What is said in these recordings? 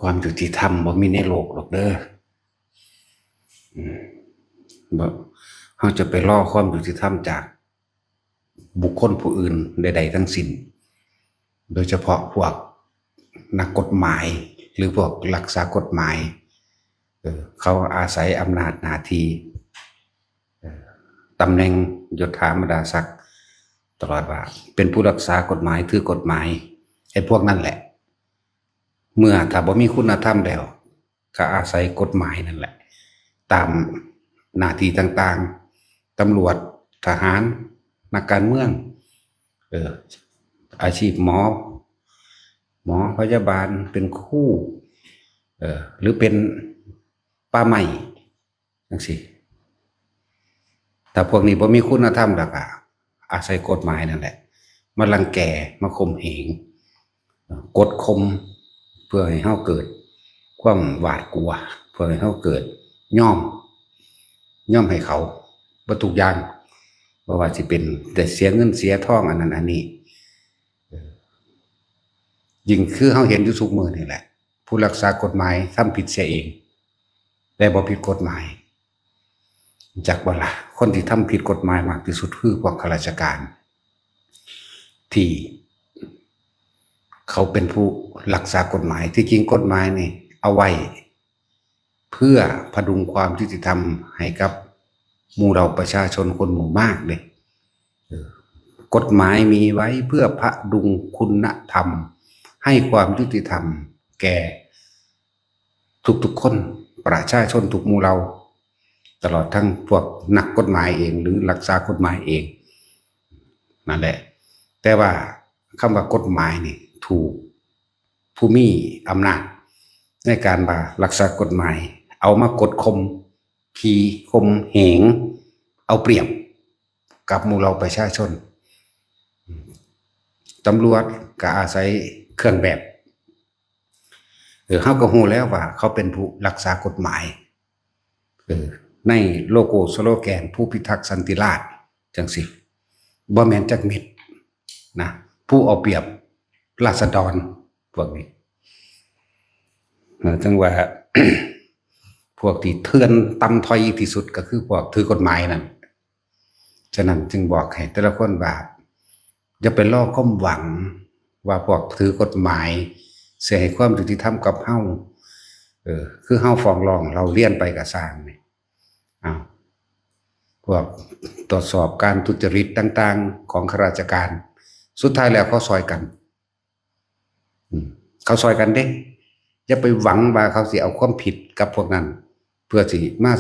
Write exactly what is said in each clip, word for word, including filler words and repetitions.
ความยุติธรรมบ่มีในโลกหรอกเด้อ อืม บ่ เราจะไปรอความยุติธรรมจากบุคคลผู้อื่นใดๆทั้งสิ้น โดยเฉพาะพวกนักกฎหมาย หรือพวกรักษากฎหมาย เออ เขาอาศัยอำนาจหน้าที่ เออ ตำแหน่งยศถาบรรดาศักดิ์ ตลอดว่าเป็นผู้รักษากฎหมาย ถือกฎหมาย ไอ้พวกนั่นแหละ เมื่อถ้าบ่มีคุณธรรมแล้ว ก็อาศัยกฎหมายนั่นแหละ ตามหน้าที่ต่างๆ ตำรวจ ทหาร นักการเมือง เออ อาชีพหมอ หมอพยาบาล เป็นครู เออ หรือเป็นป่าไม้ จังซี่ ถ้าพวกนี้บ่มีคุณธรรมแล้วก็อาศัยกฎหมายนั่นแหละ มารังแก มาข่มเหง กดข่ม เพื่อให้เฮาเกิดความหวาดกลัว เพื่อให้เฮาเกิดยอม ยอมให้เขาเบิดทุกอย่าง บ่ว่าสิเป็นแต่เสียเงินเสียทองอันนั้นอันนี้ เออ ยิ่งคือเฮาเห็นอยู่ทุกมื้อนี่แหละ ผู้รักษากฎหมายทำผิดเสียเอง แต่บ่ผิดกฎหมาย จักบ่ล่ะ คนที่ทำผิดกฎหมายมากที่สุดคือพวกข้าราชการ ที่เขาเป็นผู้รักษากฎหมาย ที่จริงกฎหมายนี่เอาไว้ เพื่อพดุงความยุติธรรมให้กับหมู่เหล่าประชาชนคนหมู่มากเด้ เออ กฎหมายมีไว้เพื่อพดุงคุณธรรม ให้ความยุติธรรมแก่ทุกๆคน ประชาชนทุกหมู่เหล่า ตลอดทั้งพวกนักกฎหมายเอง หรือรักษากฎหมายเอง นั่นแหละ แต่ว่าคำว่ากฎหมายนี่ถูกผู้มีอำนาจในการว่ารักษากฎหมาย เอามากดข่ม ขี่ข่มเหง เอาเปรียบกับหมู่เหล่าประชาชน ตำรวจก็อาศัยเครื่องแบบ เออ เฮาก็ฮู้แล้วว่าเขาเป็นผู้รักษากฎหมาย เออ ในโลโก้สโลแกน ผู้พิทักษ์สันติราษฎร์ จังซี่ บ่แม่นจักเม็ดนะ ผู้เอาเปรียบราษฎร พวกนี้ เออ จังว่า พวกที่เถื่อนต่ำต้อยที่สุดก็คือพวกถือกฎหมายนั่น ฉะนั้นจึงบอกให้แต่ละคนว่า อย่าไปรอความหวังว่าพวกถือกฎหมายสิให้ความยุติธรรมกับเฮา เออ คือเฮาฟ้องร้องเล่าเรียนไปก็ซ่างนี่ อ้าว พวกตรวจสอบการทุจริตต่างๆ ของข้าราชการ สุดท้ายแล้วเขาซอยกัน อืม เขาซอยกันเด้ อย่าไปหวังว่าเขาสิเอาความผิดกับพวกนั้น เพื่อสิมา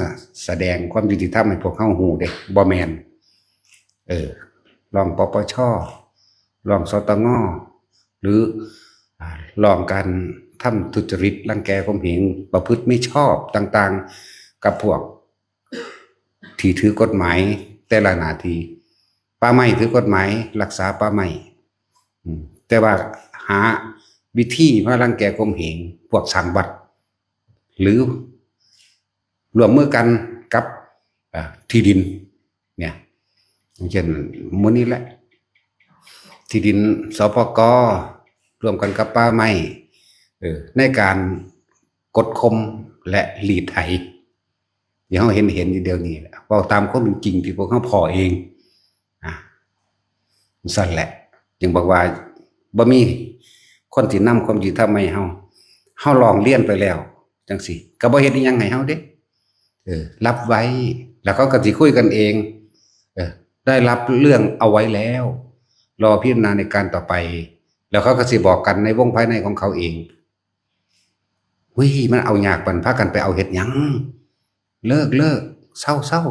แสดงความยุติธรรมให้พวกเฮาฮู้เด้ บ่แม่น เออ ร้อง ปปช ร้อง สตง หรือ อ่า ร้องการทำทุจริต รังแกข่มเหง ประพฤติมิชอบต่างๆ กับพวกที่ถือกฎหมายแต่ละหน้าที่ ป่าไม้ถือกฎหมายรักษาป่าไม้ อืม แต่ว่าหาวิธีมารังแกข่มเหงพวกสร้างวัด หรือร่วมมือกันกับ อ่า ที่ดิน เนี่ย อย่างเช่นมื้อนี้แหละ ที่ดิน สปก ร่วมกันกับป่าไม้ เออ ในการกดข่มและรีดไถ อย่างเฮาเห็นเห็นอยู่เดี๋ยวนี้แหละ เว้าตามความเป็นจริงที่พวกเฮาพ้อเอง อ่ะ ซั่นแหละ จึงบอกว่าบ่มีคนสินำความยุติธรรมมาให้เฮา เฮาร้องเรียนไปแล้ว จังซี่ ก็บ่เฮ็ดอิหยังให้เฮาเด้ เออ รับไว้ แล้วเขาก็สิคุยกันเอง เออ ได้รับเรื่องเอาไว้แล้ว รอพิจารณาในการต่อไป แล้วเขาก็สิบอกกันในวงภายในของเขาเอง เฮ้ย มันเอายากปานพากันไปเอาเฮ็ดหยัง เลิก เลิก เซา เซา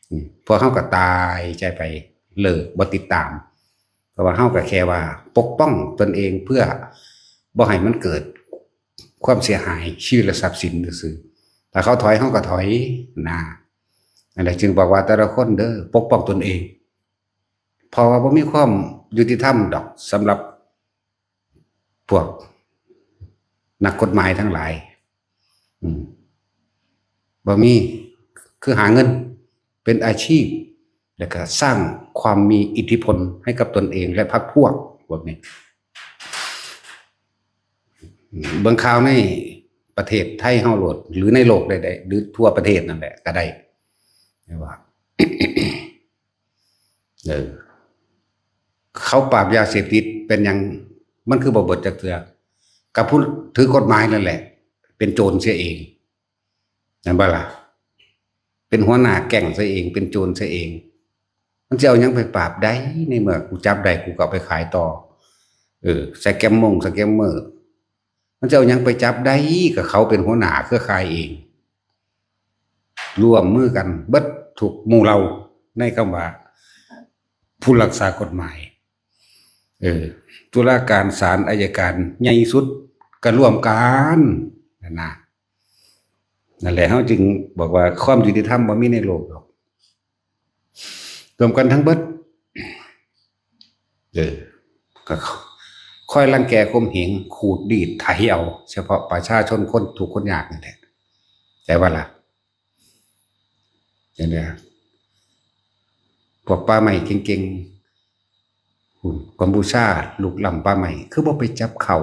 อืม พวกเฮาก็ตายใจไป เลิก บ่ติดตาม เพราะว่าเฮาก็แค่ว่าปกป้องตนเองเพื่อบ่ให้มันเกิดความเสียหายชีวิตและทรัพย์สินซื่อๆ ถ้าเขาถอยเฮาก็ถอยนะ นั่นแหละจึงบอกว่าแต่ละคนเด้อ ปกป้องตนเอง เพราะว่าบ่มีความยุติธรรมดอกสำหรับพวกนักกฎหมายทั้งหลาย อืม บ่มี คือหาเงินเป็นอาชีพ แล้วก็สร้างความมีอิทธิพลให้กับตนเองและพรรคพวก พวกนี้ อืม เบิ่งข่าวใน ประเทศไทยเฮาโลด หรือในโลกใดๆ หรือทั่วประเทศนั่นแหละก็ได้ เห็นบ่ เออ เขาปราบยาเสพติดเป็นหยัง มันคือบ่เบิดจักเทื่อ กับผู้ถือกฎหมายนั่นแหละ เป็นโจรเสียเอง นั่นบ่ล่ะ เป็นหัวหน้าแก๊งเสียเอง เป็นโจรเสียเอง มันจะเอาหยังไปปราบได้ ในเมื่อกูจับได้กูก็เอาไปขายต่อ เออ สแกมมงสแกมเมอร์ มันจะเอาหยังไปจับได้ กับเขาเป็นหัวหน้าเครือข่ายเอง ร่วมมือกันเบิดทุกหมู่เหล่า ในคำว่า ผู้รักษากฎหมาย เออ ตุลาการ ศาล อัยการ ใหญ่สุดก็ร่วมกัน นั่นนะ นั่นแหละ เฮาจึงบอกว่าความยุติธรรมบ่มีในโลกดอก ร่วมกันทั้งเบิด เออ ก็คอยรังแกข่มเหง ขูดรีดไถเอา เฉพาะประชาชนคนทุกข์คนยากนี่แหละ แต่ว่าล่ะ เห็นไหม พวกป่าไม้เก่งๆ กัมพูชา ลุกล้ำป่าไม้ คือบ่ไปจับเขา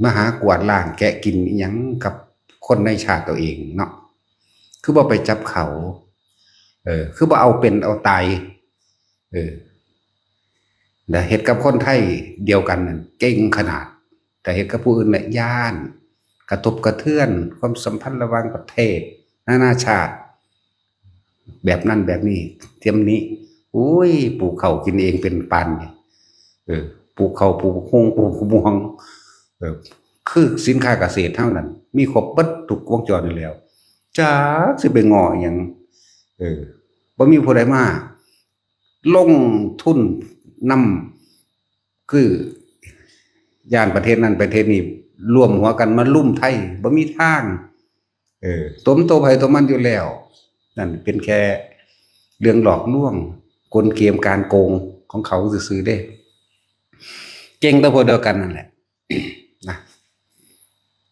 มาหากวาดล้างแกะกินอิหยังกับคนในชาติตัวเองเนาะ คือบ่ไปจับเขา เออ คือบ่เอาเป็นเอาตาย เออ แต่เฮ็ดกับคนไทยเดียวกันนั่นเก่งขนาด แต่เฮ็ดกับผู้อื่นน่ะย้าน กระทบกระเทือนความสัมพันธ์ระหว่างประเทศ นานาชาติ แบบนั้นแบบนี้ เตรียมนี้ โอ้ย ปลูกข้าวกินเองเป็นปานนี่ เออ ปลูกข้าว ปลูกฮง ปลูกม่วง เออ คือสินค้าเกษตรเท่านั้น มีครบเบิดทุกวงจรอยู่แล้ว จักสิไปง้ออิหยัง เออ บ่มีผู้ใดมาลงทุนนำ คือย้านประเทศนั้นประเทศนี้ร่วมหัวกันมาลุมไทย บ่มีทาง เออ ตมตัวไผตัวมันอยู่แล้ว นั่นเป็นแค่เรื่องหลอกลวง กลเกมการโกงของเขาซื่อๆ เด้ เก่งแต่พวกเดียวกันนั่นแหละ นะ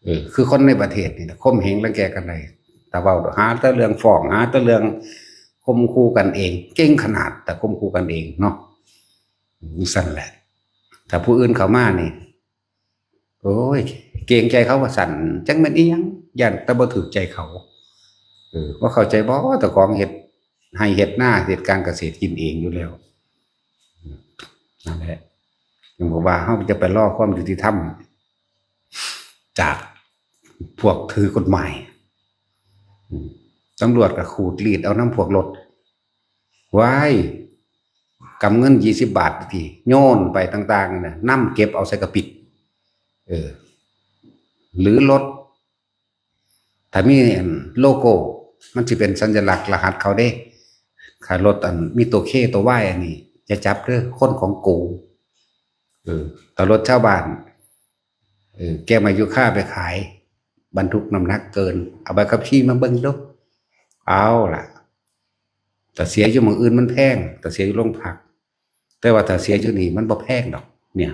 เออ คือคนในประเทศนี่นะ ข่มเหงรังแกกันได้ แต่เว้าหาแต่เรื่องฟ้อง หาแต่เรื่องข่มขู่กันเอง เก่งขนาด แต่ข่มขู่กันเองเนาะ จั่งซั้นแหละ ถ้าผู้อื่นเข้ามานี่ โอ้ย เกรงใจเขาว่าซั่น จักแม่นอิหยัง ย้านแต่บ่ถูกใจเขา เออ บ่เข้าใจบ่ เจ้าของเฮ็ดไฮ่เฮ็ดนา เฮ็ดการเกษตรกินเองอยู่แล้ว นั่นแหละ จึงบอกว่าเฮาจะไปรอความยุติธรรม จากพวกถือกฎหมาย อืม ตำรวจก็ขูดรีดเอานำพวกรถ ว้าย กำเงินยี่สิบบาทที่โยนไปต่างๆ นั่นน่ะ นำเก็บเอาใส่กระปิก เออ หรือรถ ถ้ามีอันโลโก้ มันสิเป็นสัญลักษณ์รหัสเขาเด้ ถ้ารถอันมีตัว เค ตัว วาย อันนี้ จะจับเด้อ คนของกู เออ แต่รถชาวบ้าน เออ แกมายูค่าไปขาย บรรทุกน้ำหนักเกิน เอาใบขับขี่มาเบิ่งดู เอาล่ะ แต่เสียอยู่หม่องอื่นมันแพง แต่เสียอยู่โรงพัก แต่ว่าถ้าเสียอยู่นี่มันบ่แพงดอก เนี่ย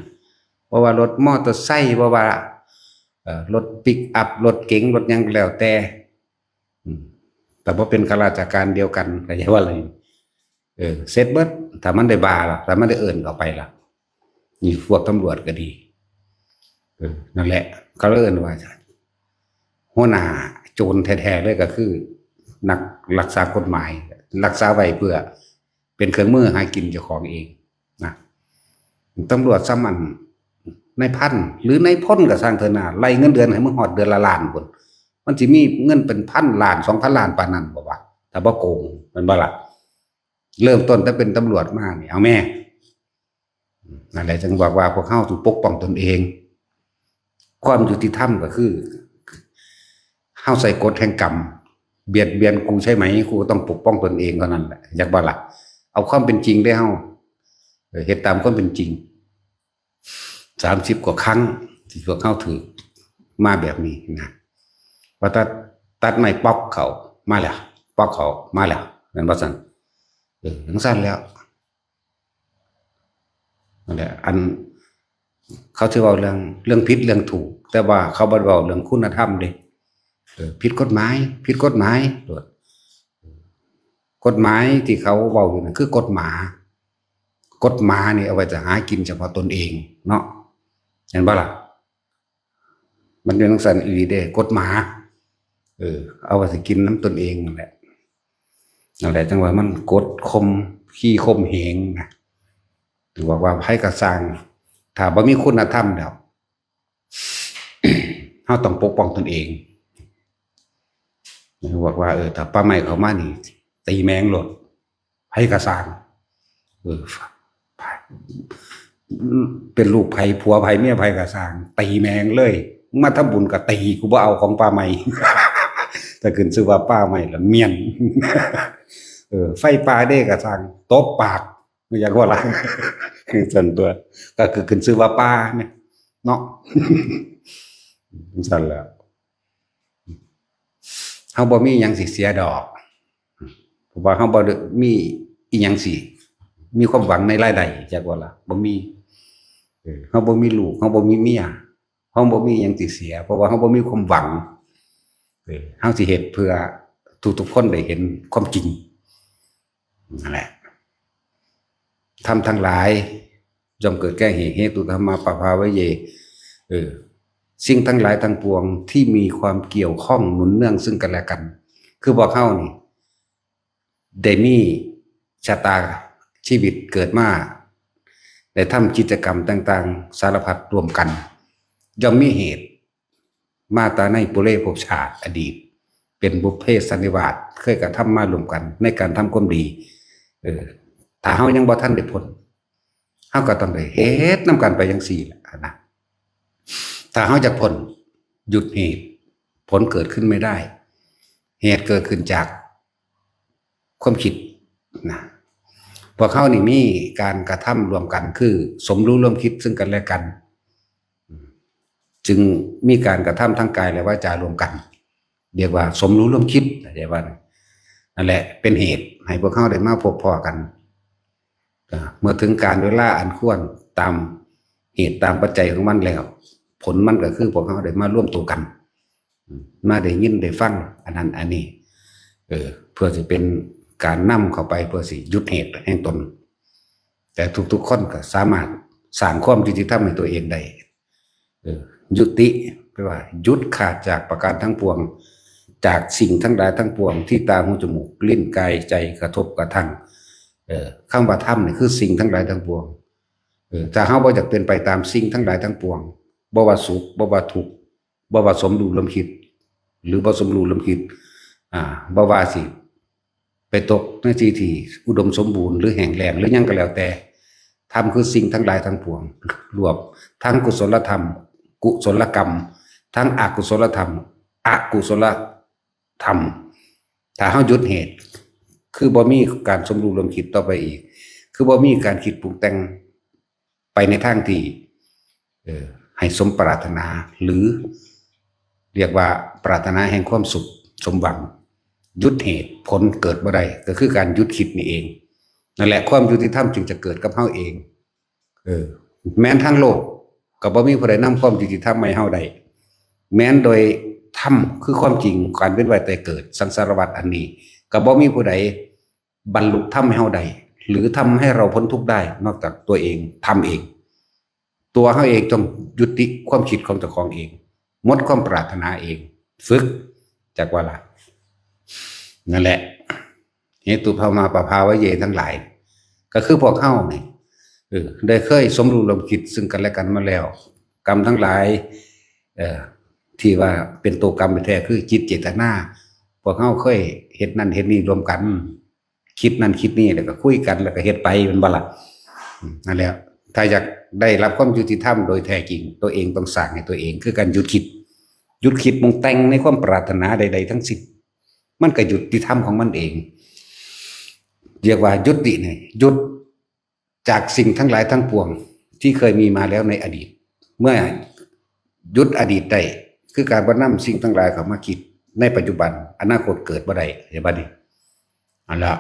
เพราะว่ารถมอเตอร์ไซค์ บ่ว่า เอ่อ รถปิกอัพ รถเก๋ง รถหยังก็แล้วแต่ อืม แต่บ่เป็นข้าราชการเดียวกัน ก็อย่าว่าเลย เออ เสร็จเบิด ถ้ามันได้บาล่ะ ถ้ามันได้เอิ้นเข้าไปล่ะ นี่พวกตำรวจก็ดี เออ นั่นแหละ เขาเลยเอิ้นว่า หัวหน้าโจรแท้ๆ เลยก็คือ นักรักษากฎหมาย รักษาไว้เพื่อเป็นเครื่องมือหากินเจ้าของเองนะ ตำรวจซ้ำอันนายพัน หรือนายพลก็ซ่างเถอะนะ ไล่เงินเดือนให้มึงฮอดเดือนละล้านพุ้น มันสิมีเงินเป็นพันล้าน สองพันล้านปานนั้นบ่วะ ถ้าบ่โกง แม่นบ่ล่ะ เริ่มต้นแต่เป็นตำรวจมานี่ เอาแม่ นั่นแหละจึงบอกว่าพวกเฮาต้องปกป้องตนเอง ความยุติธรรมก็คือ เฮาใส่กฎแห่งกรรม เบียดเบียนกูใช่ไหม กูก็ต้องปกป้องตนเองเท่านั้นแหละ อยากบ่ล่ะ เอาความเป็นจริงเด้เฮา เออ เฮ็ดตามความเป็นจริง สามสิบกว่าครั้งที่พวกเฮาถือมาแบบนี้นะ ว่าตัด ตัดไม้ป๊อกเขามาแล้ว ป๊อกเขามาแล้ว แม่นบ่ซั่น เออ จั่งซั้นแล้ว นั่นแหละ อัน เขาสิเว้าเรื่อง เรื่องผิดเรื่องถูก แต่ว่าเขาบ่เว้าเรื่องคุณธรรมเด้ เออ ผิดกฎหมาย ผิดกฎหมายโลด กฎหมายที่เขาเว้าอยู่นั่นคือกฎหมา กฎหมานี่เอาไว้จะหากินเฉพาะตนเองเนาะ เห็นบ่ล่ะ? มันเป็นจังซั่นอีหลีเด้ กฎหมา เออ เอาไว้สิกินนำตนเองนั่นแหละ นั่นแหละจังว่ามันกดข่ม ขี้ข่มเหงนะ บอกว่าไผก็ซ่าง ถ้าบ่มีคุณธรรมแล้ว เฮาต้องปกป้องตนเอง บอกว่า เออ ถ้าป่าไม้เข้ามานี่ ตีแม่งโลด ไผก็ซ่าง เออ เป็นลูกไผ ผัวไผ เมียไผก็ซ่าง ตีแม่งเลย มาทำบุญก็ตี กูบ่เอาของป่าไม้ แต่ขึ้นชื่อว่าป่าไม้ละเมียน เออ ไฟป่าเด้ก็ซ่าง ตบปาก อยากว่าล่ะ คือส่วนตัว ก็คือขึ้นชื่อว่าป่าเนี่ย เนาะ ซั่นแหละ เฮาบ่มีหยังสิเสียดอก เพราะว่าเฮาบ่ได้มีอีหยังสิ มีความหวังในรายได้ จักว่าล่ะ บ่มี เออ เฮาบ่มีลูก เฮาบ่มีเมีย เฮาบ่มีหยังสิเสีย เพราะว่าเฮาบ่มีความหวัง เออ เฮาสิเฮ็ดเพื่อทุกๆคนได้เห็นความจริง นั่นแหละ ธรรมทั้งหลาย ย่อมเกิดแก่เหตุ เหตุธรรมาปภาวยเย เออ สิ่งทั้งหลายทั้งปวงที่มีความเกี่ยวข้องหนุนเนื่องซึ่งกันและกัน คือพวกเฮานี่ ได้มีชะตาชีวิตเกิดมา ได้ทำกิจกรรมต่างๆ สารพัดร่วมกัน ย่อมมีเหตุ มาแต่ในปุเรภพชาติอดีต เป็นบุพเพสันนิวาส เคยกระทำมาร่วมกันในการทำความดี เออ ถ้าเฮายังบ่ทันได้พ้น เฮาก็ต้องได้เฮ็ดนำกันไปจังซี่แหละนะ ถ้าเฮาจะพ้น หยุดเหตุ ผลเกิดขึ้นไม่ได้ เหตุเกิดขึ้นจากความคิดนะ พวกเฮานี่มีการกระทำร่วมกัน คือสมรู้ร่วมคิดซึ่งกันและกัน จึงมีการกระทำทั้งกายและวาจาร่วมกัน เรียกว่าสมรู้ร่วมคิด เรียกว่า นั่นแหละเป็นเหตุให้พวกเฮาได้มาพบพ้อกัน อ่า เมื่อถึงกาลเวลาอันควร ตามเหตุตามปัจจัยของมันแล้ว ผลมันก็คือพวกเฮาได้มารวมตัวกัน อืม มาได้ยินได้ฟังอันนั้นอันนี้ เออ เพื่อสิเป็นการนำเข้าไปเพื่อสิหยุดเหตุแห่งตน แต่ทุกๆคนก็สามารถสร้างความยุติธรรมให้ตัวเองได้ เออ ยุติ แปลว่าหยุดขาดจากประการทั้งปวง จากสิ่งทั้งหลายทั้งปวงที่ตาหูจมูกลิ้นกายใจกระทบกระทั่ง เออ คำว่าธรรมนี่คือสิ่งทั้งหลายทั้งปวง เออ ถ้าเฮาบ่อยากเป็นไปตามสิ่งทั้งหลายทั้งปวง บ่ว่าสุข บ่ว่าทุกข์ บ่ว่าสมรู้ร่วมคิด หรือบ่สมรู้ร่วมคิด อ่า บ่ว่าสิ ไปตกในที่ที่อุดมสมบูรณ์หรือแห้งแล้งหรือหยังก็แล้วแต่ ธรรมคือสิ่งทั้งหลายทั้งปวง รวมทั้งกุศลธรรม กุศลกรรม ทั้งอกุศลธรรม อกุศลธรรม ถ้าเฮาหยุดเหตุ คือบ่มีการสมรู้ร่วมคิดต่อไปอีก คือบ่มีการคิดปรุงแต่งไปในทางที่ เออ ให้สมปรารถนา หรือเรียกว่าปรารถนาแห่งความสุขสมหวัง หยุดเหตุผลเกิดบ่ได้ ก็คือการหยุดคิดนี่เอง นั่นแหละความยุติธรรมจึงจะเกิดกับเฮาเอง เออ แม้นทั้งโลกก็บ่มีผู้ใดนำความยุติธรรมมาให้เฮาได้ แม้นโดยธรรมคือความจริง การเวียนว่ายตายเกิด สังสารวัฏอันนี้ ก็บ่มีผู้ใดบรรลุธรรมให้เฮาได้ หรือทำให้เราพ้นทุกข์ได้ นอกจากตัวเองทำเอง ตัวเฮาเองต้องยุติความคิดของเจ้าของเอง หมดความปรารถนาเอง ฝึก จักว่าล่ะ นั่นแหละ เหตุธรรมาปภาวยเยทั้งหลาย ก็คือพวกเฮานี่ เออ ได้เคยสมรู้ร่วมคิดซึ่งกันและกันมาแล้ว กรรมทั้งหลาย เอ่อ ที่ว่าเป็นตัวกรรมแท้ๆ คือจิตเจตนา พวกเฮาเคยเฮ็ดนั่นเฮ็ดนี่ร่วมกัน คิดนั่นคิดนี่ แล้วก็คุยกัน แล้วก็เฮ็ดไป แม่นบ่ล่ะ อืม นั่นแหละ ถ้าอยากได้รับความยุติธรรมโดยแท้จริง ตัวเองต้องสร้างให้ตัวเอง คือการหยุดคิด หยุดคิดปรุงแต่งในความปรารถนาใดๆทั้งสิ้น มันก็ยุติธรรมของมันเอง เรียกว่ายุตินี่ หยุดจากสิ่งทั้งหลายทั้งปวงที่เคยมีมาแล้วในอดีต เมื่อหยุดอดีตได้ คือการบ่นำสิ่งทั้งหลายเข้ามาคิดในปัจจุบัน อนาคตเกิดบ่ได้ เห็นบ่นี่ อันละ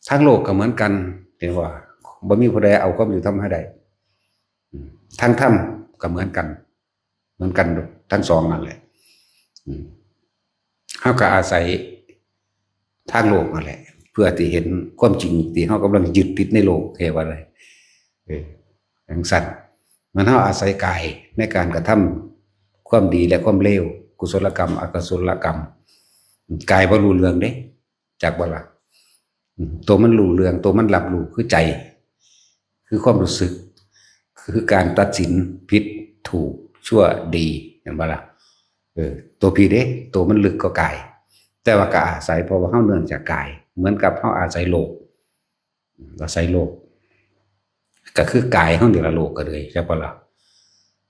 ทางโลกก็เหมือนกัน เห็นบ่ บ่มีผู้ใดเอาความยุติธรรมให้ได้ อืม ทางธรรมก็เหมือนกัน เหมือนกันทั้งสองนั่นแหละ อืม เฮาก็อาศัยทางโลกนั่นแหละ เพื่อที่เห็นความจริงที่เฮากำลังยึดติดในโลก เรียกว่าอะไร เออ จังซั่น มันเฮาอาศัยกายในการกระทำความดีและความเลว กุศลกรรม อกุศลกรรม กายบ่รู้เรื่องเด้ จักบ่ล่ะ อืม ตัวมันรู้เรื่อง ตัวมันรับรู้คือใจ คือความรู้สึก คือการตัดสินผิดถูกชั่วดี เห็นบ่ล่ะ เออ ตัวผิดเด้ ตัวมันลึกกว่ากาย แต่ว่าก็อาศัย เพราะว่าเฮาเนื่องจากกาย เหมือนกับเฮาอาศัยโลก อาศัยโลก ก็คือกายเฮานี่ล่ะโลกก็เลย จักบ่ล่ะ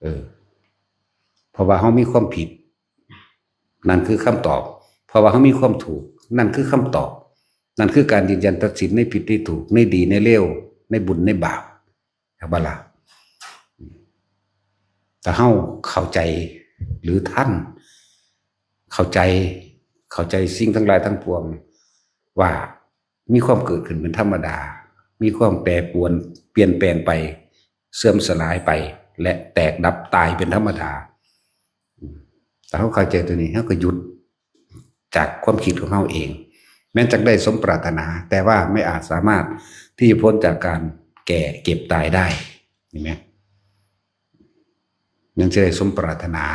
เออ เพราะว่าเฮามีความผิด นั่นคือคำตอบ เพราะว่าเฮามีความถูก นั่นคือคำตอบ นั่นคือการยืนยันตัดสินในผิดในถูก ในดีในเลว ในบุญในบาป จักบ่ล่ะ ถ้าเฮาเข้าใจหรือทัน เข้าใจ เข้าใจสิ่งทั้งหลายทั้งปวง ว่ามีความเกิดขึ้นเป็นธรรมดา มีความแปรปรวน เปลี่ยนแปลงไป เสื่อมสลายไป และแตกดับตายเป็นธรรมดา ถ้าเฮาเข้าใจตัวนี้ เฮาก็หยุดจากความคิดของเฮาเอง แม้จักได้สมปรารถนา แต่ว่าไม่อาจสามารถที่จะพ้นจากการแก่เจ็บตายได้ เห็นไหม ยังจะได้สมปรารถนา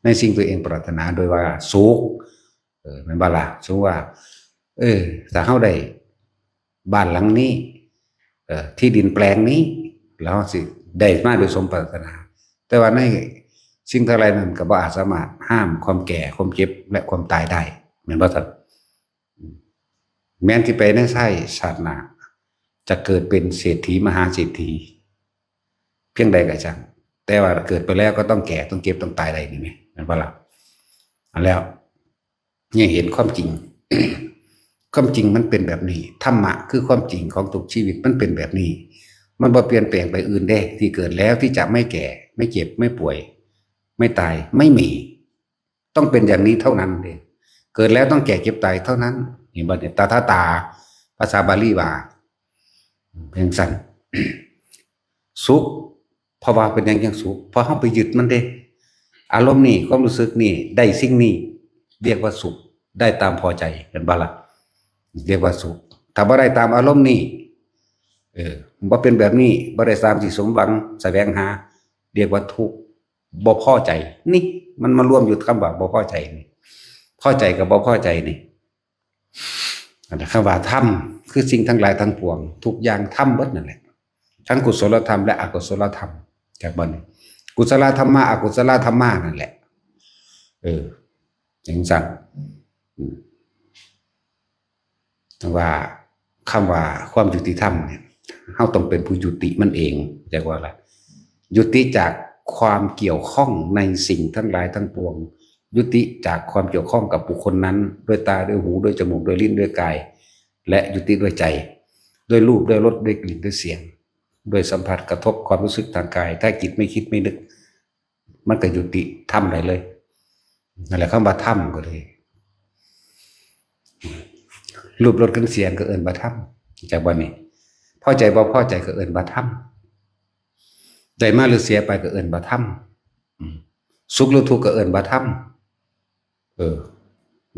ในสิ่งตัวเองปรารถนาโดยว่าสุข เออ แม่นบ่ล่ะ สมมุติว่า เออ ถ้าเฮาได้บ้านหลังนี้ เออ ที่ดินแปลงนี้ แล้วสิได้มาโดยสมปรารถนา แต่ว่าในสิ่งทั้งหลายนั้นก็บ่อาจสามารถห้ามความแก่ ความเจ็บ และความตายได้ แม่นบ่ซั่น แม้นสิไปในชาติ ชาติหน้า จะเกิดเป็นเศรษฐีมหาเศรษฐี เพียงใดก็ช่าง แต่ว่าเกิดไปแล้วก็ต้องแก่ ต้องเจ็บ ต้องตายได้นี่แหม แม่นบ่ล่ะ อันแล้ว เนี่ยเห็นความจริง ความจริงมันเป็นแบบนี้ ธรรมะคือความจริงของทุกชีวิตมันเป็นแบบนี้ มันบ่เปลี่ยนแปลงไปอื่นเด้ ที่เกิดแล้วที่จะไม่แก่ ไม่เจ็บ ไม่ป่วย ไม่ตาย ไม่มี ต้องเป็นอย่างนี้เท่านั้นเด้ เกิดแล้วต้องแก่เจ็บตายเท่านั้น เห็นบ่เนี่ย ตถาตา ภาษาบาลีว่า เป็นซั่น สุข เพราะว่าเป็นหยังจังสุข เพราะเฮาไปยึดมันเด้ อารมณ์นี่ ความรู้สึกนี่ ได้สิ่งนี้ เรียกว่าสุข ได้ตามพอใจ เห็นบ่ล่ะ เรียกว่าสุข ถ้าบ่ได้ตามอารมณ์นี่ เออ บ่เป็นแบบนี้ บ่ได้ตามที่สมหวังแสวงหา เรียกว่าทุกข์ บ่พอใจ นี่ มันมารวมอยู่คำว่าบ่พอใจนี่ พอใจกับบ่พอใจนี่ อันนั้นคำว่าธรรม คือสิ่งทั้งหลายทั้งปวง ทุกอย่างธรรมเบิดนั่นแหละ ทั้งกุศลธรรมและอกุศลธรรม จักบ่นี่ กุศลธรรมะ อกุศลธรรมะนั่นแหละ เออ จังซั่น อืม ว่าคำว่าความยุติธรรมเนี่ย เฮาต้องเป็นผู้ยุติมันเอง จักว่าล่ะ ยุติจากความเกี่ยวข้องในสิ่งทั้งหลายทั้งปวง ยุติจากความเกี่ยวข้องกับบุคคลนั้น ด้วยตา ด้วยหู ด้วยจมูก ด้วยลิ้น ด้วยกาย และยุติด้วยใจ ด้วยรูป ด้วยรส ด้วยกลิ่น ด้วยเสียง ด้วยสัมผัสกระทบความรู้สึกทางกาย ถ้าจิตไม่คิดไม่นึก มันก็ยุติธรรมได้เลย นั่นแหละคำว่าธรรมก็เลย รูปรสกลิ่นเสียงก็เอิ้นว่าธรรม จักบ่นี่ พอใจบ่พอใจก็เอิ้นว่าธรรม ได้มาหรือเสียไปก็เอิ้นว่าธรรม อืม สุขหรือทุกข์ก็เอิ้นว่าธรรม เออ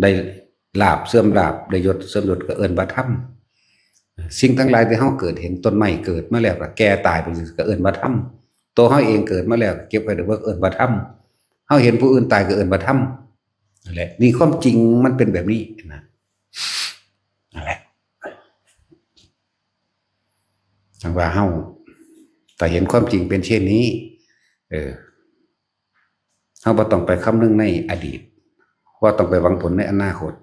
ได้ลาภเสื่อมลาภ ได้ยศเสื่อมยศก็เอิ้นว่าธรรม สิ่งทั้งหลายที่เฮาเกิดเห็น ต้นไม้เกิดมาแล้วก็แก่ตายไปก็เอิ้นว่าธรรม ตัวเฮาเองเกิดมาแล้วก็เจ็บไข้ได้ป่วยก็เอิ้นว่าธรรม เฮาเห็นผู้อื่นตายก็เอิ้นว่าธรรม นั่นแหละ นี่ความจริงมันเป็นแบบนี้นะ นั่นแหละ จังว่าเฮา ถ้าเห็นความจริงเป็นเช่นนี้ เออ เฮาบ่ต้องไปคำนึงในอดีต ว่าต้องไปหวังผลในอนาคต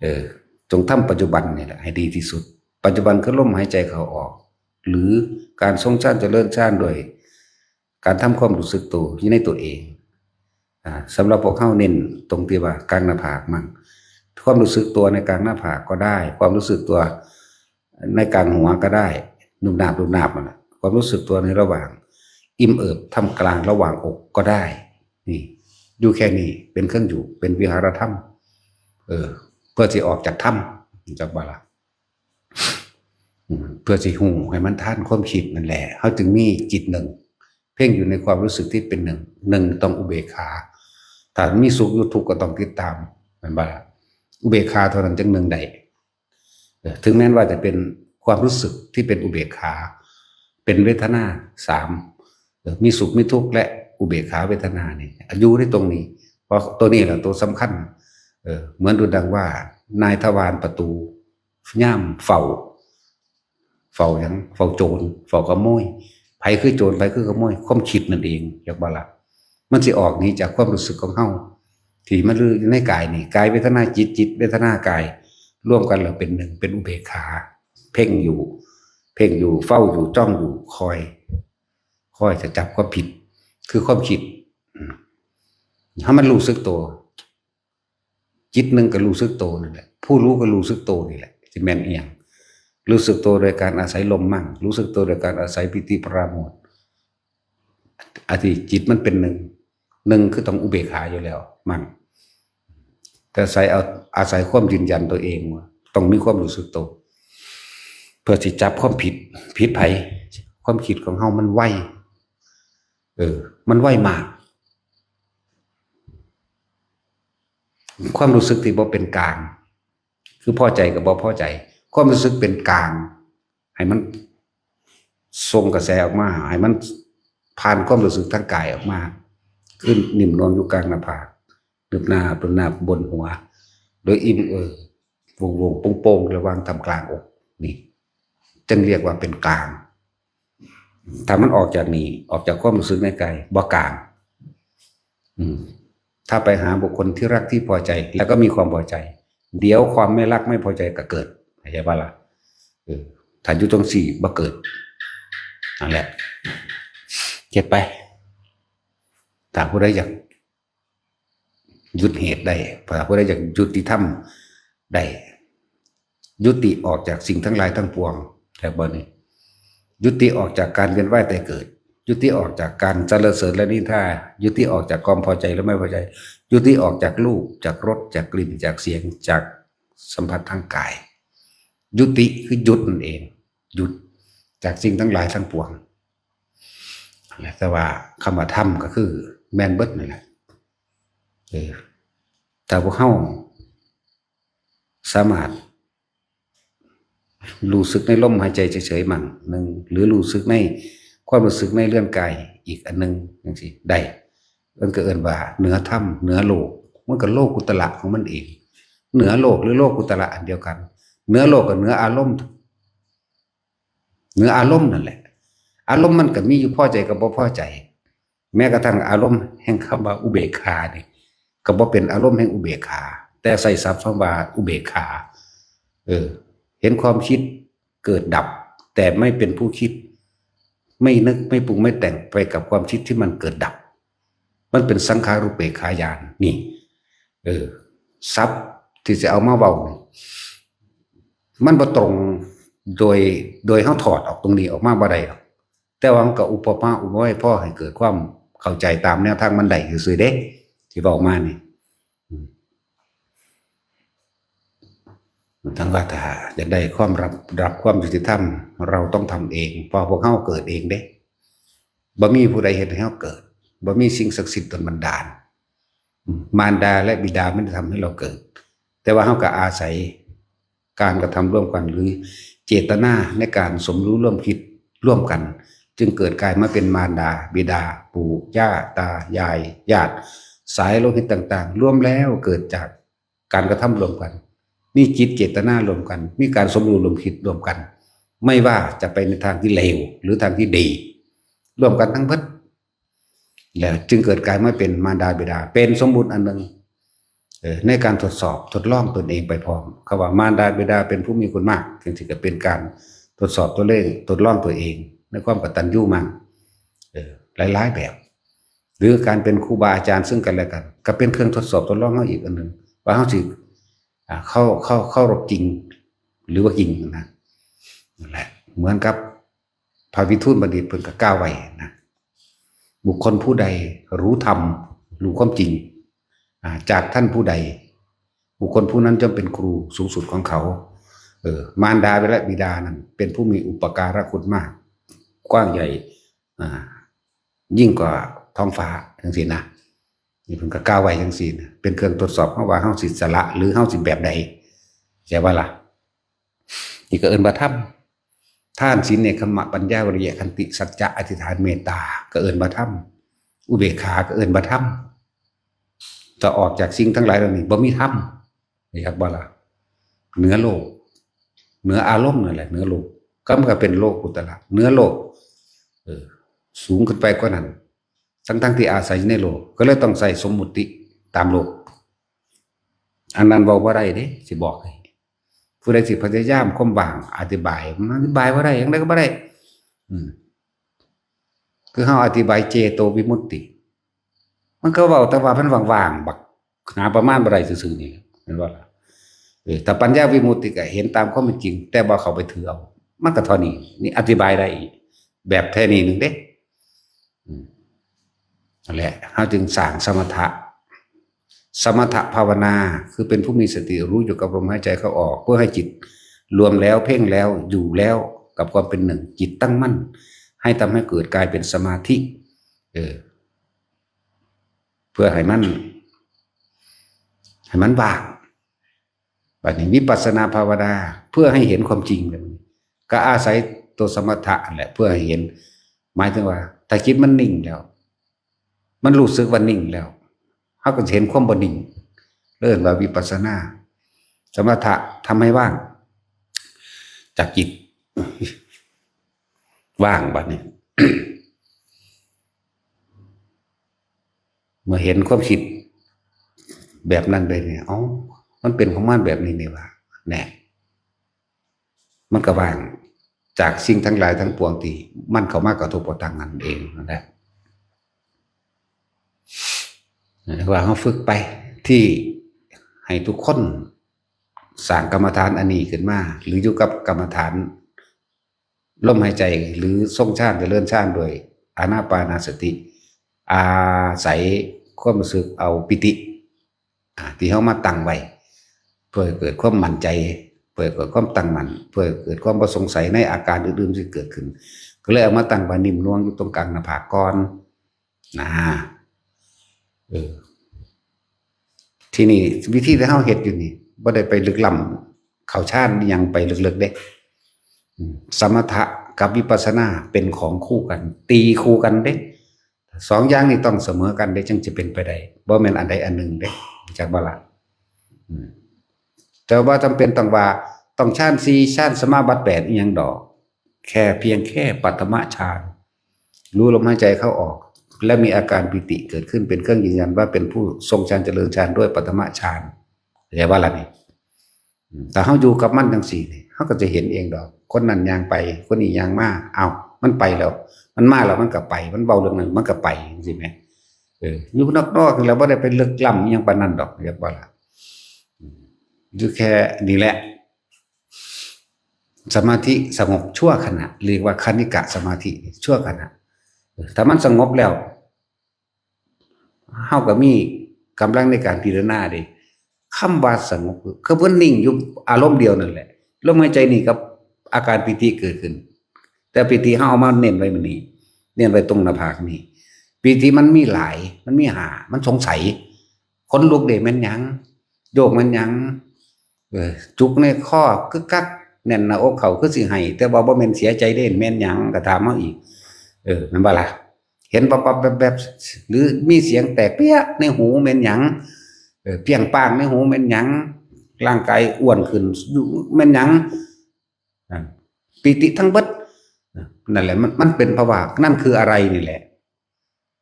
เออ จงทำปัจจุบันนี่แหละให้ดีที่สุด ปัจจุบันคือลมหายใจเข้าออก หรือการทรงฌานเจริญฌานโดยการทำความรู้สึกตัวอยู่ในตัวเอง อ่า สำหรับพวกเฮาเน้นตรงที่ว่ากลางหน้าผากมั่ง ความรู้สึกตัวในกลางหน้าผากก็ได้ ความรู้สึกตัวในกลางหัวก็ได้ นุบนาบนุบนาบนั่นแหละ ความรู้สึกตัวในระหว่างอิ่มเอิบท่ามกลางระหว่างอกก็ได้ นี่ อยู่แค่นี้เป็นเครื่องอยู่ เป็นวิหารธรรม เออ เพื่อสิออกจากถ้ำ จักบ่ล่ะ อืม เพื่อสิฮู้ให้มันทันความคิดนั่นแหละ เฮาจึงมีจิตหนึ่ง เพ่งอยู่ในความรู้สึกที่เป็นหนึ่ง หนึ่งต้องอุเบกขา ถ้ามีสุขอยู่ทุกข์ก็ต้องติดตาม แม่นบ่ล่ะ อุเบกขาเท่านั้นจึงหนึ่งได้ เออ ถึงแม้ว่าจะเป็นความรู้สึกที่เป็นอุเบกขา เป็นเวทนาสาม มีสุขมีทุกข์และอุเบกขาเวทนานี่อยู่ในตรงนี้ เพราะตัวนี้แหละตัวสำคัญ เออ เหมือนดูดังว่า นายทวารประตูย่ามเฝ้า เฝ้าหยัง เฝ้าโจร เฝ้าขโมย ไผคือโจร ไผคือขโมย ความคิดนั่นเอง อยากบ่ละ มันสิออกหนีจากความรู้สึกของเฮา ที่มันอยู่ในกายนี่ กายเวทนาจิต จิตเวทนากาย รวมกันแล้วเป็นหนึ่ง เป็นอุเบกขา เพ่งอยู่ เพ่งอยู่ เฝ้าอยู่ จ้องอยู่ คอย คอยจะจับความผิด คือความคิด อืม ให้มันรู้สึกตัว จิตหนึ่งก็รู้สึกตัวนั่นแหละ ผู้รู้ก็รู้สึกตัวนี่แหละ สิแม่นอีหยัง รู้สึกตัวโดยการอาศัยลมมั่ง รู้สึกตัวโดยการอาศัยปีติปราโมทย์ อันที่จิตมันเป็นหนึ่ง หนึ่งคือต้องอุเบกขาอยู่แล้วมั่ง แต่อาศัยเอา อาศัยความยืนยันตัวเองว่าต้องมีความรู้สึกตัว เพื่อสิจับความผิด ผิดไผ ความคิดของเฮามันไว เออ มันไวมาก ความรู้สึกที่บ่เป็นกลาง คือพอใจกับบ่พอใจ ความรู้สึกเป็นกลาง ให้มันส่งกระแสออกมา ให้มันผ่านความรู้สึกทางกายออกมา คือนิ่มนวลอยู่กลางหน้าผาก นึบหน้า เป็นหน้าบนหัว โดยอิ่มเออ วงๆ โป่งๆ ระหว่างท่ามกลางอก นี่ จึงเรียกว่าเป็นกลาง ถ้ามันออกจากนี่ ออกจากความรู้สึกในกาย บ่กลาง อืม ถ้าไปหาบุคคลที่รักที่พอใจ แล้วก็มีความพอใจ เดี๋ยวความไม่รักไม่พอใจก็เกิด เข้าใจปะล่ะ เออ ถ้าอยู่ตรงสี่บ่เกิด นั่นแหละ เก็บไป ถ้าผู้ใดอยาก หยุดเหตุได้ ถ้าผู้ใดอยากยุติธรรมได้ ยุติออกจากสิ่งทั้งหลายทั้งปวง แต่บ่นี้ ยุติออกจากการเวียนว่ายตายเกิด ยุติออกจากการสรรเสริญและนินทา ยุติออกจากความพอใจและไม่พอใจ ยุติออกจากรูป จากรส จากกลิ่น จากเสียง จากสัมผัสทางกาย ยุติคือหยุดนั่นเอง หยุดจากสิ่งทั้งหลายทั้งปวง แต่ว่าคำว่าธรรมก็คือแม่นเบิดนั่นแหละ เออ ถ้าพวกเฮาสามารถรู้สึกในลมหายใจเฉยๆมั่งหนึ่ง หรือรู้สึกในความรู้สึกในเรือนกายอีกอันหนึ่งจังซี้ได้ มันก็เอิ้นว่าเหนือธรรม เหนือโลก มันก็โลกุตระของมันเอง เหนือโลกหรือโลกุตระอันเดียวกัน เหนือโลกกับเหนืออารมณ์ เหนืออารมณ์นั่นแหละ อารมณ์มันก็มีอยู่พอใจกับบ่พอใจ แม้กระทั่งอารมณ์แห่งคำว่าอุเบกขานี่ ก็บ่เป็นอารมณ์แห่งอุเบกขา แต่ใช้ศัพท์คำว่าอุเบกขา เออ เห็นความคิดเกิดดับ แต่ไม่เป็นผู้คิด ไม่นึกไม่ปรุงไม่แต่งไปกับความคิดที่มันเกิดดับ มันเป็นสังขารุปเปกขาญาณนี่ เออ ศัพท์ที่จะเอามาเว้านี่ มันบ่ตรงโดย โดยเฮาถอดออกตรงนี้ออกมาบ่ได้หรอก แต่ว่ามันก็อุปมาอุปไมยพอให้เกิดความเข้าใจตามแนวทางมันได้ซื่อๆเด้ ที่เว้ามานี่ อืม ทั้งว่าถ้าอยากได้ความรับ รับความยุติธรรม เราต้องทำเอง เพราะพวกเฮาเกิดเองเด้ บ่มีผู้ใดเฮ็ดให้เฮาเกิด บ่มีสิ่งศักดิ์สิทธิ์ดลบันดาล อืม มารดาและบิดาไม่ได้ทำให้เราเกิด แต่ว่าเฮาก็อาศัยการกระทำร่วมกัน หรือเจตนาในการสมรู้ร่วมคิดร่วมกัน จึงเกิดกลายมาเป็นมารดา บิดา ปู่ ย่า ตา ยาย ญาติ สายโลหิตต่างๆ รวมแล้วเกิดจากการกระทำร่วมกัน มีจิตเจตนาร่วมกัน มีการสมรู้ร่วมคิดร่วมกัน ไม่ว่าจะไปในทางที่เลวหรือทางที่ดี ร่วมกันทั้งเบิด แล้วจึงเกิดกลายมาเป็นมารดาบิดา เป็นสมมุติอันหนึ่ง เอ่อ ในการทดสอบทดลองตนเองไปพร้อม คำว่ามารดาบิดาเป็นผู้มีคุณมาก จังซี้ก็เป็นการทดสอบตัวเอง ทดลองตัวเอง ในความกตัญญูมั่ง เอ่อ หลายๆแบบ หรือการเป็นครูบาอาจารย์ซึ่งกันและกัน ก็เป็นเครื่องทดสอบทดลองเฮาอีกอันหนึ่ง ว่าเฮาสิ อ่า เข้า เข้า เคารพจริง หรือว่าจริงนะ นั่นแหละ เหมือนกับพระวิทูลบัณฑิตเพิ่นก็กล่าวไว้นะ บุคคลผู้ใดรู้ธรรม รู้ความจริง อ่า จากท่านผู้ใด บุคคลผู้นั้นย่อมเป็นครูสูงสุดของเขา เออ มารดาและบิดานั้นเป็นผู้มีอุปการะคุณมาก กว้างใหญ่ อ่า ยิ่งกว่าท้องฟ้าจังซี้นะ นี่เพิ่นก็กล่าวไว้จังซี้นะ เป็นเครื่องทดสอบเฮาว่าเฮาสิสละหรือเฮาสิแบบใด ใช่บ่ล่ะ นี่ก็เอิ้นว่าธรรม ทาน ศีล เนกขัมมะ ปัญญา วิริยะ ขันติ สัจจะ อธิษฐาน เมตตา ก็เอิ้นว่าธรรม อุเบกขา ก็เอิ้นว่าธรรม ถ้าออกจากสิ่งทั้งหลายเหล่านี้บ่มีธรรม อยากบ่ล่ะ เหนือโลก เหนืออารมณ์นั่นแหละ เหนือโลก ก็มันก็เป็นโลกุตระ เหนือโลก เออ สูงขึ้นไปกว่านั้น ทั้งๆที่อาศัยอยู่ในโลก ก็เลยต้องใส่สมมุติตามโลก อันนั้นเว้าบ่ได้เด้ สิบอกให้ ผู้ใดสิพยายามความว่างอธิบาย มันอธิบายบ่ได้ จั่งใดก็บ่ได้ อืม คือเฮาอธิบายเจโตวิมุตติ มันก็เว้าแต่ว่ามันว่างๆ บักหาประมาณบ่ได้ซื่อๆ นี่แหละ แม่นบ่ล่ะ เออ ถ้าปัญญาวิมุตติก็เห็นตามความเป็นจริง แต่บ่เข้าไปถือเอา มันก็เท่านี้ นี่อธิบายได้อีก แบบแท้นี้หนึ่งเด้ อืม นั่นแหละ เฮาจึงสร้างสมถะ สมถะภาวนา คือเป็นผู้มีสติรู้อยู่กับลมหายใจเข้าออก เพื่อให้จิตรวมแล้ว เพ่งแล้ว อยู่แล้ว กับความเป็นหนึ่ง จิตตั้งมั่น ให้ทำให้เกิดกลายเป็นสมาธิ เออ เพื่อให้มัน ให้มันว่าง บัดนี้วิปัสสนาภาวนา เพื่อให้เห็นความจริงแบบนี้ ก็อาศัยตัวสมถะนั่นแหละ เพื่อให้เห็น หมายถึงว่า ถ้าจิตมันนิ่งแล้ว มันรู้สึกว่านิ่งแล้ว เฮาก็จะเห็นความบ่นิ่ง เรียกว่าวิปัสสนา สมถะทำให้ว่าง จากจิต ว่างบัดนี้ เมื่อเห็นความคิดแบบนั้นไปเนี่ย เอ้า มันเป็นของมันแบบนี้นี่หว่า แน่ มันก็ว่างจากสิ่งทั้งหลายทั้งปวงที่มันเข้ามากระทบกระทั่งนั่นเองนั่นแหละ เรียกว่าเฮาฝึกไป ที่ให้ทุกคนสร้างกรรมฐานอันนี้ขึ้นมา หรืออยู่กับกรรมฐานลมหายใจ หรือทรงฌาน เจริญฌานโดยอานาปานสติ อาศัยความรู้สึกเอาปีติ อ่า ที่เฮามาตั้งไว้ เพื่อให้เกิดความมั่นใจ เพื่อให้เกิดความตั้งมั่น เพื่อให้เกิดความบ่สงสัยในอาการอื่นๆที่เกิดขึ้น ก็เลยเอามาตั้งไว้นิ่มนวลอยู่ตรงกลางหน้าผากก่อน นะ เออ ทีนี้วิธีที่เฮาเฮ็ดอยู่นี่ บ่ได้ไปลึกล้ำเข้าฌานอิหยังไปลึกๆเด้ อืม สมถะกับวิปัสสนาเป็นของคู่กัน ตีคู่กันเด้ สองอย่างนี้ต้องเสมอกันเด้ จึงจะเป็นไปได้ บ่แม่นอันใดอันหนึ่งเด้ จักบ่ล่ะ อืม แต่ว่าจำเป็นต้องว่า ต้องฌานสี่ ฌานสมาบัติแปดอิหยังดอก แค่เพียงแค่ปฐมฌาน รู้ลมหายใจเข้าออก และมีอาการปีติเกิดขึ้นเป็นเครื่องยืนยันว่าเป็นผู้ทรงฌานเจริญฌานด้วยปฐมฌาน เข้าใจบ่ล่ะนี่ อืม ถ้าเฮาอยู่กับมันจั่งซี้นี่ เฮาก็จะเห็นเองดอก คนนั้นย่างไป คนนี้ย่างมา เอ้า มันไปแล้ว มันมาแล้วมันก็ไป มันเว้าเรื่องนั้นมันก็ไป จั่งซี้แหม เออ อยู่นอกๆนี่แหละ บ่ได้ไปลึกล้ำอิหยังปานนั้นดอก เรียกว่าล่ะ อืม อยู่แค่นี้แหละ สมาธิสงบชั่วขณะ เรียกว่าคณิกะสมาธิ ชั่วขณะ เออ ถ้ามันสงบแล้ว เฮาก็มีกำลังในการพิจารณาเด้ คำว่าสงบ คือเพิ่นนิ่งอยู่อารมณ์เดียวนั่นแหละ ลมหายใจนี่กับอาการปีติเกิดขึ้น แต่ปีติเฮาเอามาเน้นไว้มื้อนี้ เน้นไว้ตรงหน้าผากนี่ ปีติมันมีหลาย มันมีห้า มันสงสัย ขนลุกเด้ แม่นหยัง โยกแม่นหยัง เออ จุกในคอกึกกัก แน่นหน้าอกเข้าคือสิไห้ แต่ว่าบ่แม่นเสียใจเด้ แม่นหยัง ก็ถามเฮาอีก เออ แม่นบ่ล่ะ เห็นปับๆแวบๆ หรือมีเสียงแตกเปี้ยในหูแม่นหยัง เออ เปี้ยงป้างในหูแม่นหยัง ร่างกายอ้วนขึ้นอยู่แม่นหยัง นั่น ปีติทั้งเบิด นั่นแหละ มัน มันเป็นภาวะ นั่นคืออะไรนี่แหละ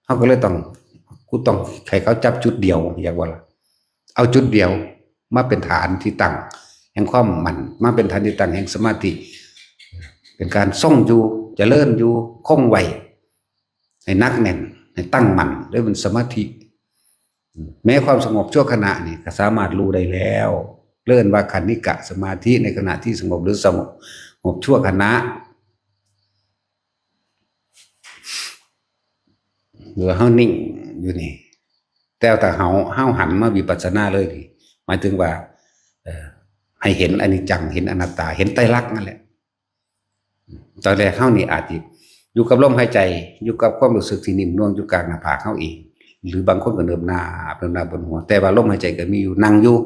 เฮาก็เลยต้อง กูต้องให้เขาจับจุดเดียว อยากว่าล่ะ เอาจุดเดียวมาเป็นฐานที่ตั้งแห่งความมั่น มาเป็นฐานที่ตั้งแห่งสมาธิ เป็นการทรงอยู่ เจริญอยู่ คงไว้ ให้หนักแน่น ให้ตั้งมั่น ด้วยเป็นสมาธิ แม้ความสงบชั่วขณะนี่ก็สามารถรู้ได้แล้ว เรียกว่าคณิกะสมาธิ ในขณะที่สงบหรือสงบ สงบชั่วขณะ หรือเฮานิ่งอยู่นี่ แต่ถ้าเฮา เฮาหันมาวิปัสสนาเลยนี่ หมายถึงว่า เอ่อ ให้เห็นอนิจจัง เห็นอนัตตา เห็นไตรลักษณ์นั่นแหละ ตอนแรกเฮานี่อาจสิอยู่กับลมหายใจ อยู่กับความรู้สึกที่นิ่มนวลอยู่กลางหน้าผากเฮาเอง หรือบางคนก็เนิบนาบ เนิบนาบบนหัว แต่ว่าลมหายใจก็มีอยู่ นั่งอยู่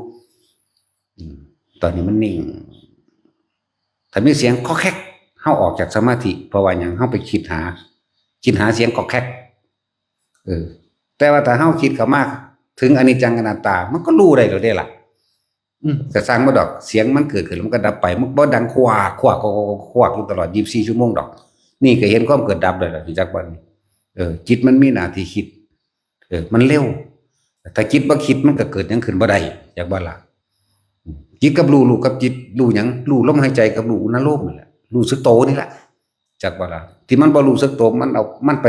อืม ตอนนี้มันนิ่ง ถ้ามีเสียงคอแคก เฮาออกจากสมาธิ เพราะว่าหยัง เฮาไปคิดหา คิดหาเสียงกอกแคก เออ แต่ว่าถ้าเฮาคิดเข้ามาถึงอนิจจังอนัตตา มันก็รู้ได้แล้วเด้ล่ะ อืม ก็ซ่างมันดอก เสียงมันเกิดขึ้นแล้วมันก็ดับไป มันบ่ดังขวากขวากขวากขวากขวากอยู่ตลอดยี่สิบสี่ชั่วโมงดอก นี่ก็เห็นความเกิดดับเลยล่ะ รู้จักบ่นี่ เออ จิตมันมีหน้าที่คิด เออ มันเร็ว ถ้าจิตบ่คิดมันก็เกิดหยังขึ้นบ่ได้ จักบ่ล่ะ จิตกับรู้ รู้กับจิต รู้หยัง รู้ลมหายใจกับรู้อุณาโลมนั่นแหละ รู้สึกโตนี่แหละ จักบ่ล่ะ ที่มันบ่รู้สึกโต มันเอา มันไป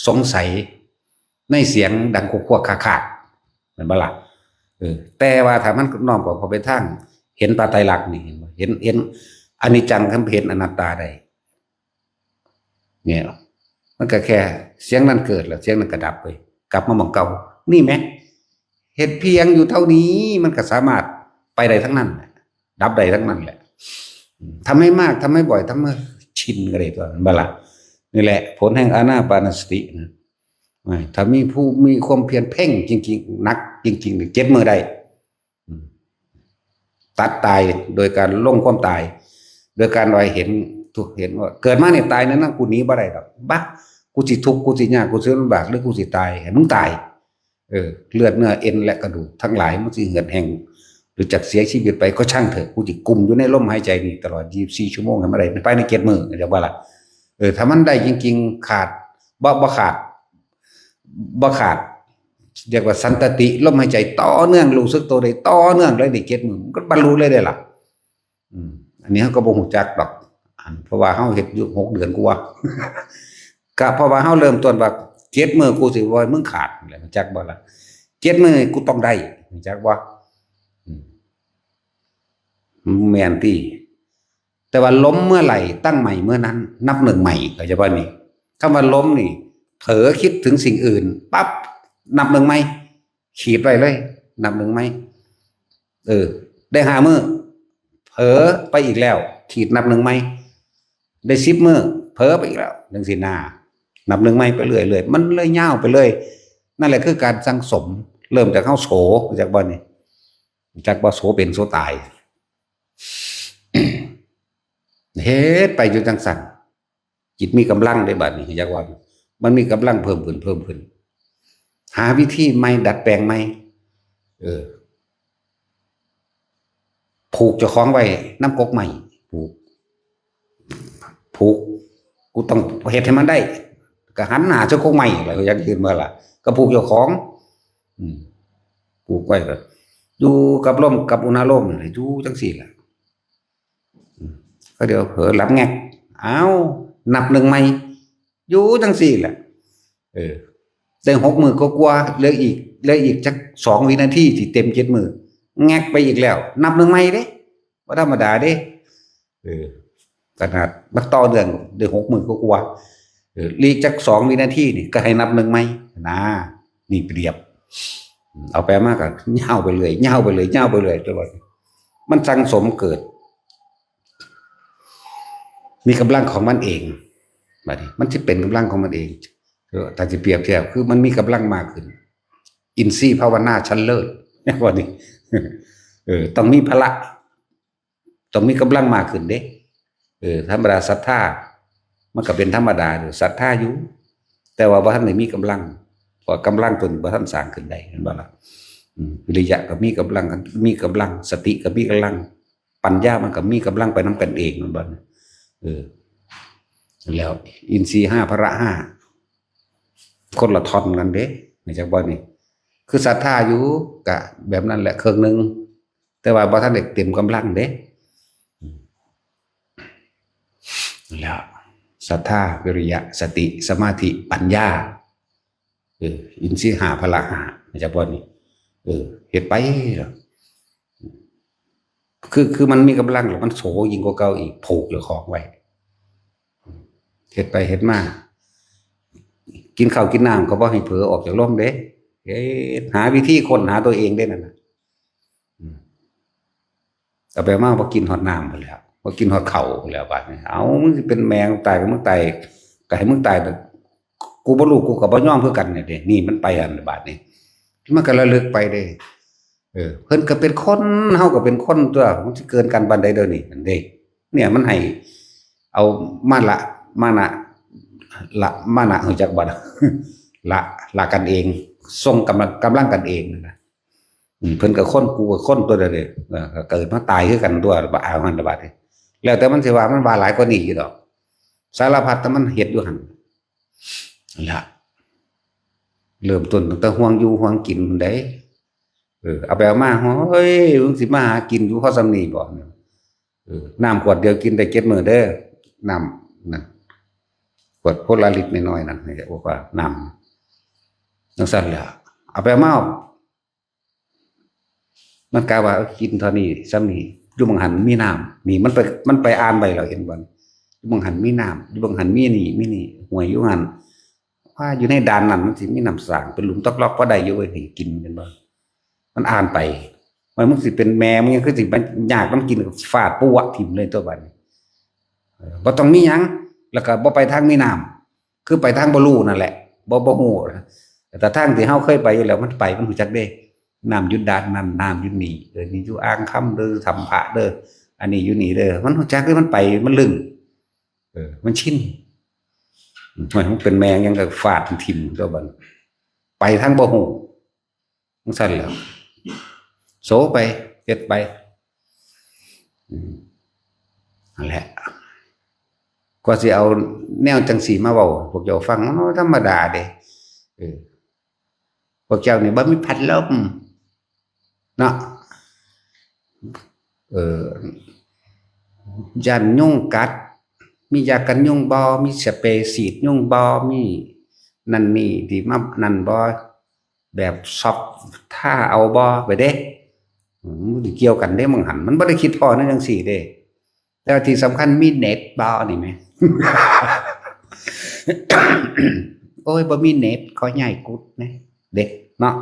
สงสัยในเสียงดังขวากๆ คากๆ แม่นบ่ล่ะ เออ แต่ว่าถ้ามันน้อมเข้าไปทาง เห็นพระไตรลักษณ์นี่ เห็นบ่ เห็น เห็นอนิจจัง เห็นอนัตตาได้ เนี่ย มันก็แค่เสียงนั้นเกิดแล้ว เสียงนั้นก็ดับไป กลับมาหม่องเก่า นี่แหม เฮ็ดเพียงอยู่เท่านี้ มันก็สามารถไปได้ทั้งนั้นแหละ ดับได้ทั้งนั้นแหละ อืม ทำให้มาก ทำให้บ่อย ทำให้ชินก็ได้ตัว แม่นบ่ล่ะ นี่แหละ ผลแห่งอานาปานสตินะ อ่า ถ้ามีผู้มีความเพียรเพ่งจริงๆ หนักจริงๆ นี่ เจ็ดมื้อได้ อืม ตัดตายโดยการลงความตาย โดยการว่าเห็นทุกข์ เห็นว่าเกิดมาเนี่ยตายเนี่ยนะ กูหนีบ่ได้ดอก บัก กูสิทุกข์ กูสิยาก กูสิลำบาก หรือกูสิตาย ให้มึงตาย เออ เลือดเนื้อเอ็นและกระดูกทั้งหลายมันสิเหือดแห้ง หรือจักเสียชีวิตไปก็ช่างเถอะ กูสิกุมอยู่ในลมหายใจนี่ตลอดยี่สิบสี่ชั่วโมงให้มันได้ภายในเจ็ดมื้อ จักบ่ล่ะ เออ ถ้ามันได้จริงๆ ขาด บ่ บ่ขาด บ่ขาด เรียกว่าสันตติ ลมหายใจต่อเนื่อง รู้สึกตัวได้ต่อเนื่องเลย ได้เจ็ดมื้อ มันก็บรรลุเลยเด้ล่ะ อืม อันนี้เฮาก็บ่ฮู้จักดอก อัน เพราะว่าเฮาเฮ็ดอยู่หกเดือนกว่า ก็เพราะว่าเฮาเริ่มต้นว่า เจ็ดมื้อกูสิบ่ให้มึงขาด แหละ จักบ่ล่ะ เจ็ดมื้อกูต้องได้ จักบ่ อืม แม่นติ แต่ว่าล้มเมื่อไหร่ตั้งใหม่เมื่อนั้น นับหนึ่งใหม่ เข้าใจบ่นี่ คำว่าล้มนี่ เผลอคิดถึงสิ่งอื่นปั๊บ นับหนึ่งใหม่ ขีดไว้เลย นับหนึ่งใหม่ เออ ได้ห้ามื้อ เผลอไปอีกแล้ว ขีดนับหนึ่งใหม่ ได้สิบมื้อ เผลอไปอีกแล้ว จังซี่นะ นับหนึ่งใหม่ไปเรื่อยๆ มันเลยยาวไปเลย นั่นแหละคือการสั่งสม เริ่มจากเฮาโส จักบ่นี่ จักบ่โสเป็นโสตาย เฮ็ดไปอยู่จังซั่น จิตมีกำลังเด้บัดนี้ จักว่า มันมีกำลังเพิ่มขึ้น เพิ่มขึ้น หาวิธีใหม่ ดัดแปลงใหม่ เออ ผูกเจ้าของไว้นำกกไม้ ผูก ผูก กูต้องเฮ็ดให้มันได้ ก็หันหน้าใส่กกไม้ แล้วอยากยืนเมื่อล่ะ ก็ผูกเจ้าของ อืม ผูกไว้ก็ อยู่กับลม กับอุณาโลมนี่แหละ อยู่จังซี่ล่ะ อืม ก็เดี๋ยวเผลอหลับแงก อ้าว นับหนึ่งใหม่ อยู่จังซี่แหละ เออ ได้หกมื้อก็กลัวา เหลืออีก เหลืออีกจักสองวินาทีสิเต็มเจ็ดมื้อ แงกไปอีกแล้ว นับหนึ่งใหม่เด้ บ่ธรรมดาเด้ เออ ขนาดมันต่อเนื่องได้หกมื้อก็กลัวา เออ เหลืออีกจักสองวินาทีนี่ก็ให้นับหนึ่งใหม่นะ นี่เปรียบ เอาไปมาก็ยาวไปเรื่อย ยาวไปเรื่อย ยาวไปเรื่อย จนว่ามันสั่งสมเกิด มีกำลังของมันเอง บัดนี้มันสิเป็นกำลังของมันเอง เออ ถ้าสิเปรียบเทียบ คือมันมีกำลังมากขึ้น อินทรีย์ภาวนาชั้นเลิศ ว่านี่ เออ ต้องมีพละ ต้องมีกำลังมากขึ้นเด้ เออ ธรรมดาศรัทธา มันก็เป็นธรรมดาอยู่ ศรัทธาอยู่ แต่ว่าบ่ทันได้มีกำลัง เพราะกำลังตัวนี้บ่ทันสร้างขึ้นได้ เห็นบ่ล่ะ อืม วิริยะก็มีกำลัง มีกำลัง สติก็มีกำลัง ปัญญามันก็มีกำลังไปนำกันเอง แม่นบ่ เออ แล้วอินทรีย์ห้า พละห้า คนละท่อนกันเด้ รู้จักบ่นี่ คือศรัทธาอยู่ กะแบบนั้นแหละ ครึ่งหนึ่ง แต่ว่าบ่ทันได้เต็มกำลังเด้ แล้ว ศรัทธา วิริยะ สติ สมาธิ ปัญญา เออ อินทรีย์ห้า พละห้า รู้จักบ่นี่ เออ เฮ็ดไป คือ คือมันมีกำลังแล้วมันโสยิ่งกว่าเก่าอีก ผูกเจ้าของไว้ เฮ็ดไปเฮ็ดมา กินข้าวกินน้ำก็บ่ให้เผลอออกจากลมเด้ เฮ็ด หาวิธีค้นหาตัวเองเด้นั่นน่ะ อืม เอาไปมาบ่กินฮอดน้ำพู้นแหล้ว บ่กินฮอดข้าวพู้นแหล้ว บาดนี้ เอ้า มึงสิเป็นแม่มึงตายก็มึงตาย ก็ให้มึงตาย กูบ่รู้ กูก็บ่ยอมคือกันเนี่ยเด้ นี่มันไปหั่นบาดนี้ มันก็ระลึกไปเด้ เออ เพิ่นก็เป็นคน เฮาก็เป็นคนตั๊ว มันสิเกินกันปานใดเด้อนี่ นั่นเด้ เนี่ยมันให้ เอ เอามาละมานะละมานะรู้จักบ่ล่ะ ละละกันเอง ส่งกำลังกำลังกันเองนะ อืม เพิ่นก็คน กูก็คนตัวเดียวเลย เออ ก็เกิดมาตายคือกันตัว บ่เอามันละบาดนี้ แล้วแต่มันสิว่า มันว่าหลายกว่านี้อยู่ดอก สารพัดแต่มันเฮ็ดอยู่หั่น ละ เริ่มต้นตั้งแต่ห่วงอยู่ห่วงกินพุ้นเด้ เออ เอาไปเอามา โอ้ย มึงสิมาหากินอยู่พอส่ำนี้บ่ เออ น้ำขวดเดียวกินได้เจ็ดมื้อเด้อ น้ำนั่น ขวดคนละลิตรน้อยๆนั่น นี่บอกว่าน้ำ จั่งซั่นแหละ เอาไปเอามา มันกะว่า เออ กินเท่านี้ ส่ำนี้ อยู่หม่องหั่นมีน้ำ นี่มันไป มันไปอ่านไว้แล้ว เห็นบ่ อยู่หม่องหั่นมีน้ำ อยู่หม่องหั่นมีนี่ มีนี่ ห้วยอยู่หั่น ว่าอยู่ในด่านนั้นมันสิมีน้ำสร้าง เป็นหลุมตกลอก พอได้อยู่เว้ย ให้กิน เห็นบ่ มันอ่านไป ว่ามึงสิเป็นแม่ มึงยังคือสิมายากนำกิน ฟาดปั๊วะถิ่มเลยตัวบัดนี้ เออ บ่ต้องมีหยัง แล้วก็บ่ไปทางมีน้ำ คือไปทางบ่รู้นั่นแหละ บ่ บ่ฮู้นะ แต่ทางที่เฮาเคยไปอยู่แล้ว มันไป มันรู้จักเด้ น้ำอยู่ด่านนั้น น้ำอยู่นี่ เออ นี่อยู่อ่างคำเด้อ ถ้ำพระเด้อ อันนี้อยู่นี่เด้อ มันรู้จักเด้ มันไป มันลึง เออ มันชิน มันเป็นแม่ยังก็ฟาดถิ่มตัวบัด ไปทางบ่ฮู้ จั่งซั่นแหล้ว โสไป เฮ็ดไป อืม นั่นแหละ กว่าสิเอาแนวจั่งซี้มาเว้า พวกเจ้าฟัง มันธรรมดาเด้ เออ พวกเจ้านี่บ่มีพัดลม เนาะ เออ ย้านยุงกัด มียากันยุงบ่ มีสเปรย์ฉีดยุงบ่ มีนั่นนี่ที่มานั่นบ่ แบบซอฟทาเอาบ่ ไปเด้ อืม มันเกี่ยวกันเด้ หม่องหั่น มันบ่ได้คิดพ้อในจั่งซี้เด้ แต่ว่าที่สำคัญมีเน็ตบ่ นี่แหม โอ้ย บ่มีเน็ต ขอย้ายกุฏิแหน่ เด้ เนาะ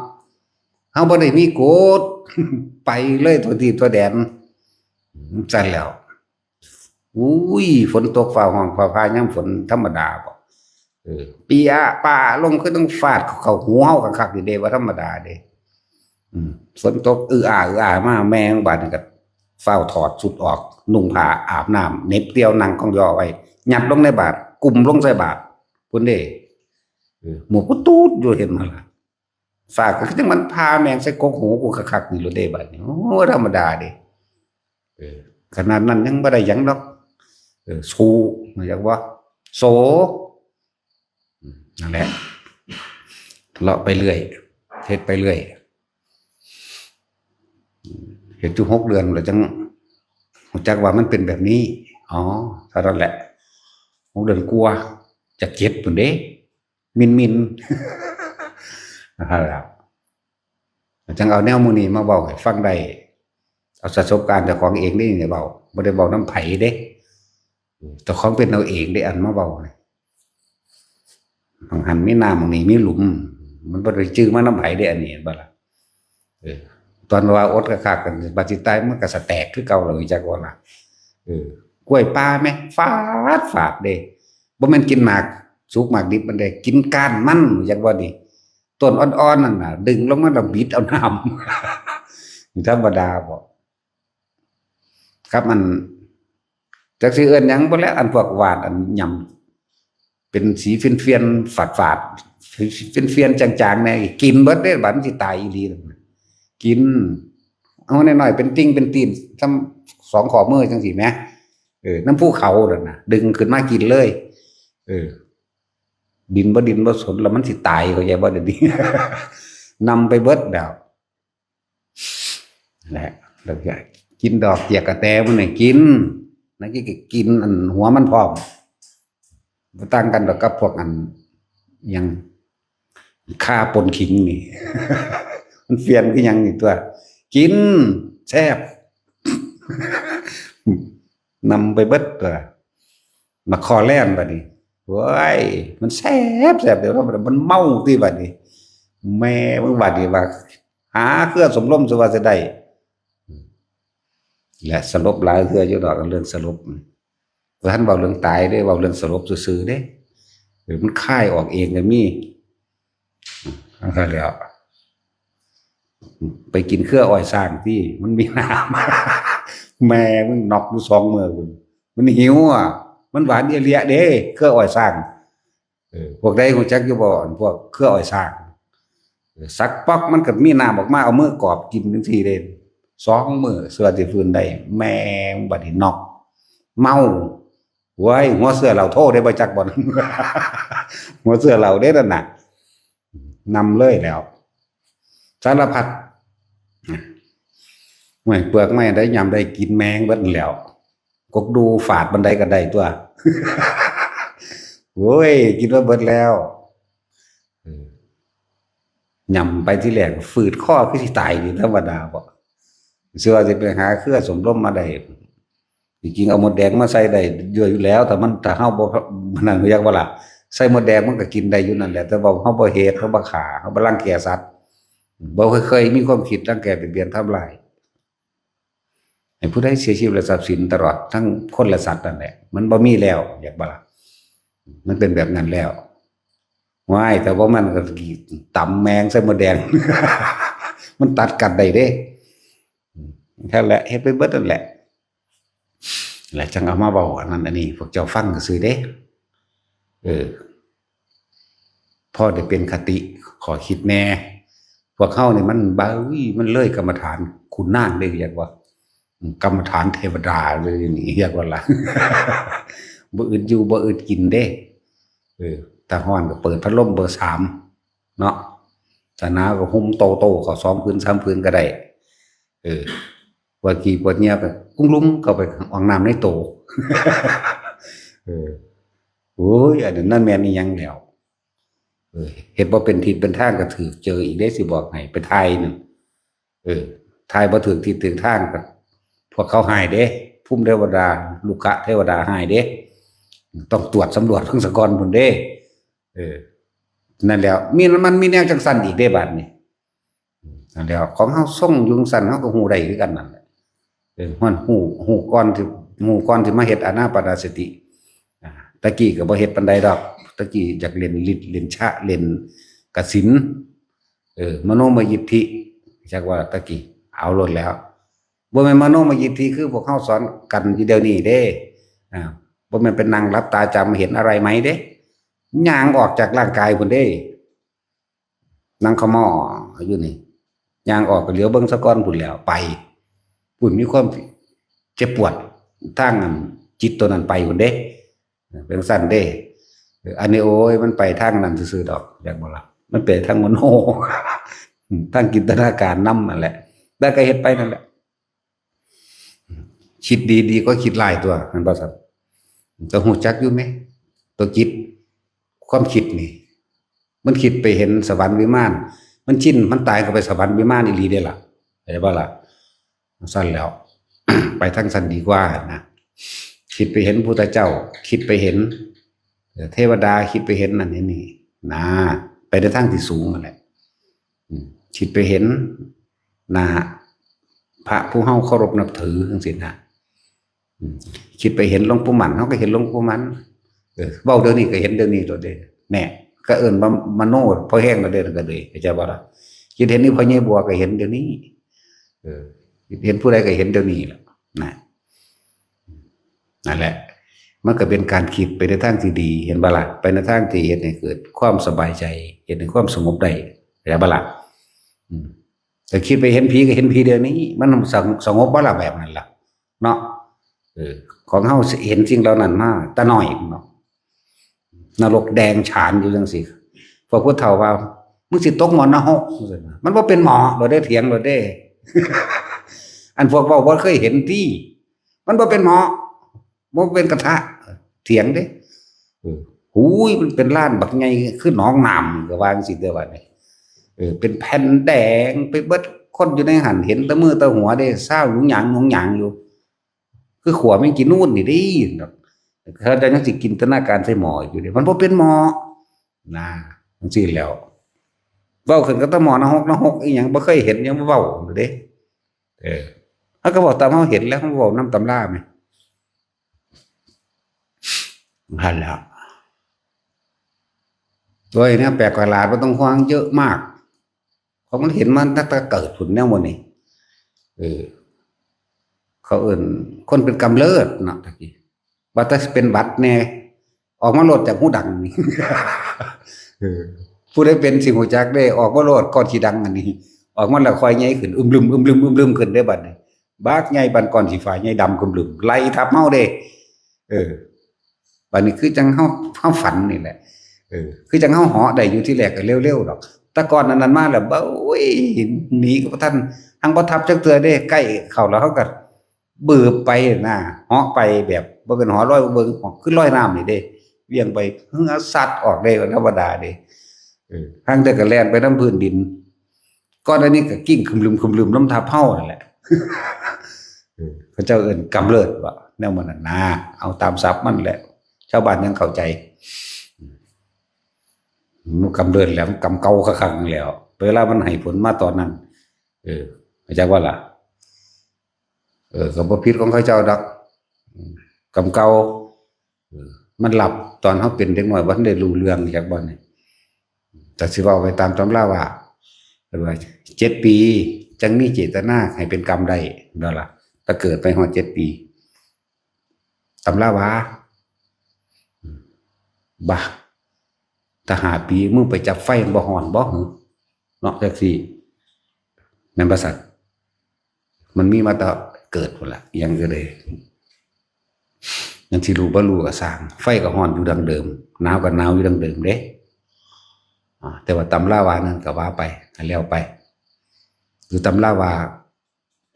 เฮาบ่ได้มีกุฏิ ไปเลยทั่วทีปทั่วแดน จั่งซั่นแหล้ว อุ้ย ฝนตกฟ้าฮ้องฟ้าผ่ายามฝนธรรมดาบ่ เออ เปียะปะลงคือต้องฟาดเข้าหูเฮาคักๆอยู่เด้ บ่ธรรมดาเด้ อืม ฝนตกอื้ออาอื้ออามา แม่งบาดนี้ก็ฟ้าวถอดชุดออก นุ่งผ้าอาบน้ำ เหน็บเตียวนั่งของยอไว้ ยัดลงในบาตร กุมลงใส่บาตรพุ้นเด้ เออ หมวกก็ตูดอยู่ เห็นบ่ล่ะ ฟ้าก็คือจั่งมันผ่าแม่งใส่กกหูกูคักๆนี่โลดเด้ บาดนี้ โอ้ ธรรมดาเด้ เออ ขนาดนั้นยังบ่ได้หยังดอก เออ สู้ อยากว่า โส อืม นั่นแหละ เลาะไปเรื่อย เฮ็ดไปเรื่อย เฮ็ดอยู่หกเดือนแล้วจั่งรู้จักว่ามันเป็นแบบนี้ อ๋อ เท่านั้นแหละ หกเดือนกว่า จะเจ็ดพุ้นเด้ มินๆ นั่นแหละ จั่งเอาแนวหมู่นี้มาเว้าให้ฟังได้ เอาประสบการณ์เจ้าของเองนี่เว้า บ่ได้เว้านำไผเด้ เจ้าของเป็นเอาเองเด้ อันมาเว้านี่ หม่องหั่นมีน้ำ หม่องนี้มีหลุม มันบ่ได้จื่อมานำไผเด้ อันนี้ เห็นบ่ล่ะ เออ ตอนว่าอดคักๆ กัน บัดสิตายมันก็สะแตกคือเก่าแล้ว จักว่าล่ะ เออ กล้วยป่าแหม ฟาดฟาดเด้ บ่แม่นกินหมากสุกหมากดิบมันเด้ กินก้านมัน จักว่านี่ ต้นอ่อนๆนั่นน่ะ ดึงลงมาแล้วบิดเอาน้ำ ธรรมดาบ่ ครับ มัน จักสิเอิ้นหยังบ่แล้ว อันพวกหวาน อันหยำ เป็นสีเฟียนๆ ฝาดๆ เฟียนๆ จางๆ แหน่ กินเบิดเด้ บัดมันสิตายอีหลีนั่นน่ะ กิน เอาน้อยๆ เป็นติ่งเป็นตีน ส่ำสองข้อมือจั่งซี้แหม เออ นำภูเขานั่นน่ะ ดึงขึ้นมากินเลย เออ ดินบ่ดินบ่สนแล้ว มันสิตาย เข้าใจบ่เดี๋ยวนี้ นำไปเบิดแล้ว แหละ แล้วก็กินดอกเจียกกระแตมันน่ะกิน นั่นก็กินอันหัวมันพร้อม บ่ต่างกันดอกกับพวกอัน หยัง ข่าป่นขิงนี่ มันเฟียนคือหยังนี่ตัว กิน แซ่บ นำไปเบิดตัว มาคอแล่นบัดนี้ โอ้ย มันแซ่บแซ่บเดี๋ยวมันเมาติบัดนี้ แม่มึงบัดนี้ว่า หาเครือสมลมสิว่าจะได้ และสลบหลายเทื่ออยู่ดอก เรื่องสลบ บ่ทันเว้าเรื่องตายเด้ เว้าเรื่องสลบซื่อๆเด้ เออ มันคายออกเองก็มี เอาแล้ว ไปกินเครืออ้อยช้างที่มันมีน้ำ แม่มึงน็อกอยู่สองมื้อพุ้น มันหิวอ่ะ มันหวานเอเลียเด้ เครืออ้อยสร้าง เออ พวกใดรู้จักอยู่บ่ อันพวกเครืออ้อยสร้าง เออ สักป๊อกมันก็มีน้ำออกมา เอามือกอบกินจังซี่เด้ สองมื้อเสื้อสิฟื้นได้ แม่งบัดนี้น็อก เมา โว้ย หัวเสื้อเหล้าโทได้บ่จักบ่ หัวเสื้อเหล้าเด้นั่นน่ะ นำเลยแล้ว สารพัด ไม่เปลือกไม่ได้ยำได้กินแมงเบิดแล้ว กกดูฝาดบันไดก็ได้ตัว โอ้ย กินมาเบิดแล้ว เออ ยำไปที่แรก ฝืดคอคือสิตายนี่ธรรมดาบ่ เสื้อสิไปหาเครือสมร่มมาได้ จริงๆ เอามดแดงมาใส่ได้เยอะอยู่แล้ว แต่มัน ถ้าเฮาบ่ มันนั่นเรียกว่าล่ะ ใส่มดแดงมันก็กินได้อยู่นั่นแหละ แต่ว่าเฮาบ่เฮ็ด เฮาบ่ฆ่า เฮาบ่รังแกสัตว์ บ่เคยมีความคิดรังแกเบียดเบียนทำลาย ให้ผู้ใดเสียชีวิตและทรัพย์สินตลอดทั้งคนและสัตว์นั่นแหละ มันบ่มีแล้ว อยากบ่ล่ะ มันเป็นแบบนั้นแล้ว ว้าย แต่ว่ามันก็ตำแมงใส่มดแดง มันตัดกันได้เด้ นั่นแหละ เฮ็ดไปเบิดนั่นแหละ แล้วจังเอามาเว้าอันนั้นอันนี้ พวกเจ้าฟังซื่อเด้ เออ พอได้เป็นคติข้อคิดแน่ พวกเฮานี่มัน บาวี มันเลยกรรมฐานขุนนางได้เรียกว่า กรรมฐานเทวดาเลยนี่เรียกว่าล่ะ บ่อึดอยู่บ่อึดกินเด้ เออ ถ้าฮ้อนก็เปิดพัดลมเบอร์สามเนาะ ถ้าหนาวก็ห่มโตๆ เข้าสองผืนสามผืนก็ได้ เออ ปวดขี้ปวดเยี่ยวก็กุ้งลุงเข้าไปอ่างน้ำในโต เออ โอ้ย อันนั้นแม่นอีหยังแล้ว เออ เฮ็ดบ่เป็นทิศเป็นทางก็ถืกเจออีกเด้ สิบอกให้ ไปทายนั่น เออ ทายบ่ถืกทิศถืกทางก็ พวกเขาฮ้ายเด้ ภูมิเทวดา ลูกขะเทวดาฮ้ายเด้ ต้องตรวจสำรวจเบิ่งซะก่อนพุ้นเด้ เออ นั่นแหล้ว มี มันมีแนวจังซั่นอีกเด้ บาดนี้ นั่นแหล้ว ของเฮาทรงอยู่จังซั่น เฮาก็ฮู้ได้คือกันนั่นแหละ เออ ฮ้อน ฮู้ ฮู้ก่อนที่ ฮู้ก่อนที่มาเฮ็ดอานาปานสติ อ่า ตะกี้ก็บ่เฮ็ดปานใดดอก ตะกี้อยากเล่นฤทธิ์ เล่นชะ เล่นกสิณ เออ มโนมยิทธิ จักว่าตะกี้ เอาโลดแล้ว บ่แม่นมโนมยิทธิคือพวกเฮาสอนกันอยู่เดี๋ยวนี้เด้ อ่า บ่แม่นไปนั่งหลับตาจำเห็นอะไรไหมเด้ ย่างออกจากร่างกายพุ้นเด้ นั่งขะม้ออยู่นี่ ย่างออกก็เหลียวเบิ่งซะก่อนพุ้นแล้ว ไป พุ้นมีความเจ็บปวดทางอันจิตตัวนั้นไปพุ้นเด้ เป็นซั่นเด้ เออ อันนี้โอ้ย มันไปทางนั้นซื่อๆดอก อยากบ่ล่ะ มันไปทางมโน ทางจินตนาการนำนั่นแหละ แล้วก็เฮ็ดไปนั่นแหละ คิดดีๆก็คิดร้ายตัว แม่นบ่ซั่น ก็ฮู้จักอยู่แหม ตัวจิต ความคิดนี่ มันคิดไปเห็นสวรรค์วิมาน มันชิน มันตายก็ไปสวรรค์วิมานอีหลีเด้ล่ะ เข้าใจบ่ล่ะ ซั่นแล้ว ไปทางซั่นดีกว่านะ คิดไปเห็นพุทธเจ้า คิดไปเห็น เอ่อ เทวดา คิดไปเห็นนั่นเห็นนี่นะ ไปในทางที่สูงนั่นแหละ อืม คิดไปเห็นหน้าพระผู้เฮาเคารพนับถือจังซี่นะ อืม คิดไปเห็นหลวงปู่หมัน เฮาก็เห็นหลวงปู่หมัน เออ เว้าเดี๋ยวนี้ก็เห็นเดี๋ยวนี้โลดเด้ แน่ ก็เอิ้นว่ามโนพอแฮงแล้วเด้ นั่นก็เลย เข้าใจบ่ล่ะ คิดเห็นอีพ่อใหญ่บัวก็เห็นเดี๋ยวนี้ เออ คิดเห็นผู้ใดก็เห็นเดี๋ยวนี้แหละ นะ นั่นแหละ มันก็เป็นการคิดไปในทางที่ดี เห็นบ่ล่ะ ไปในทางที่เฮ็ดให้เกิดความสบายใจ เฮ็ดให้ความสงบได้ เข้าใจบ่ล่ะ อืม แต่คิดไปเห็นผีก็เห็นผีเดี๋ยวนี้ มันสง- สงบบ่ล่ะแบบนั้นล่ะ เนาะ เออ ของเฮาเห็นสิ่งเหล่านั้นมาแต่น้อยเนาะ นรกแดงฉานอยู่จังซี่ พวกผู้เฒ่าว่า "มึงสิตกหม้อนรก" มันบ่เป็นหม้อ บ่ได้เถียง บ่ได้ อันพวกเว้าบ่เคยเห็นติ มันบ่เป็นหม้อ บ่เป็นกระทะ เถียงเด้ เออ หูย มันเป็นลานบักใหญ่ คือหนองน้ำ ก็ว่าจังซี่เด้อ บัดนี้ เออ เป็นแผ่นแดงไปเบิด คนอยู่ในหั่นเห็นแต่มือแต่หัวเด้ ซาวหยุงหยางหยุงหยางอยู่ คือขัวแมงจีนูนนี่เด้ เขาเจ้ายังสิจินตนาการใส่หม้ออยู่เด้ มันบ่เป็นหม้อ นะ จังซี่แหล้ว เว้าขึ้นก็แต่หม้อนรก นรกอีหยัง บ่เคยเห็น ยังบ่เว้าอยู่เด้ เออ เฮาก็เว้าตามเฮาเห็นแล้ว เฮาเว้านำตำราแหม นั่นแหละ โอ้ย แนวแปลกประหลาดบ่ต้องห่วง เยอะมาก เพราะมันเห็นมาตั้งแต่เกิดพุ้นแนวหมู่นี้ เออ เขาเอิ้นคนเป็นกำเริบเนาะ ตะกี้ ว่าแต่เป็นหวัดแน่ ออกมาโลดจากหูดังนี่ เออ ผู้ใดเป็นสิหูจักได้ ออกมาโลดก้อนขี้ดังอันนี้ ออกมาแล้วค่อยใหญ่ขึ้น อึมลึมอึมลึมอึมลึมขึ้นได้บัดนี้ บักใหญ่ปานก้อนขี้ฝาใหญ่ดำกึมลึม ไล่ทับเฮาเด้ เออ บัดนี้คือจังเฮา เฮาฝันนี่แหละ เออ คือจังเฮาเหาะได้อยู่ที่แรกก็เร็วๆดอก แต่ก่อนอันนั้นมาแล้ว โอ้ย หนีก็บ่ทัน ทั้งบ่ทับจักเทื่อเด้ ใกล้เข้าแล้วเฮาก็ บืบไปนะ เหาะไปแบบบ่เป็นเหาะลอยเบิ่ง เหาะคือลอยน้ำนี่เด้ เวียงไป เฮือซัดออกได้ธรรมดาเด้ เออ ทางเทื่อก็แล่นไปนำพื้นดิน ก่อนอันนี้ก็กิ้งคึมลึมคึมลึมนำทับเฮานั่นแหละ เออ เขาเจ้าเอิ้นกำเริดบ่ แนวมันน่ะนะ เอาตามศัพท์มันแหละ ชาวบ้านยังเข้าใจ มันกำเริดแหลม กำเก่าคักๆนั่นแหล้ว เวลามันให้ผลมาตอนนั้น เออ เข้าใจบ่ล่ะ เออ ก็บ่ผิดของเขาเจ้าดอก กำเก่า เออ มันหลับตอนเฮาเป็นเด็กน้อย บ่ทันได้รู้เรื่องจักบ่นี่ แต่สิเว้าไปตามตำราว่า เพิ่นว่า เจ็ดปี จั่งมีเจตนาให้เป็นกรรมได้ นั่นล่ะ ถ้าเกิดไปฮอดเจ็ดปี ตำราว่า บ่า ถ้าห้าปี มึงไปจับไฟมันบ่ฮ้อนบ่หึ เนาะ จั่งซี้ แม่นบ่ซั่น มันมีมาแต่เกิดพุ้นล่ะ อิหยังก็เลย จั่งสิรู้บ่รู้ก็ซ่าง ไฟก็ฮ้อนอยู่ดังเดิม หนาวก็หนาวอยู่ดังเดิมเด้ อ่า แต่ว่าตำราว่านั่นก็ว่าไป ให้แล้วไป หรือตำราว่า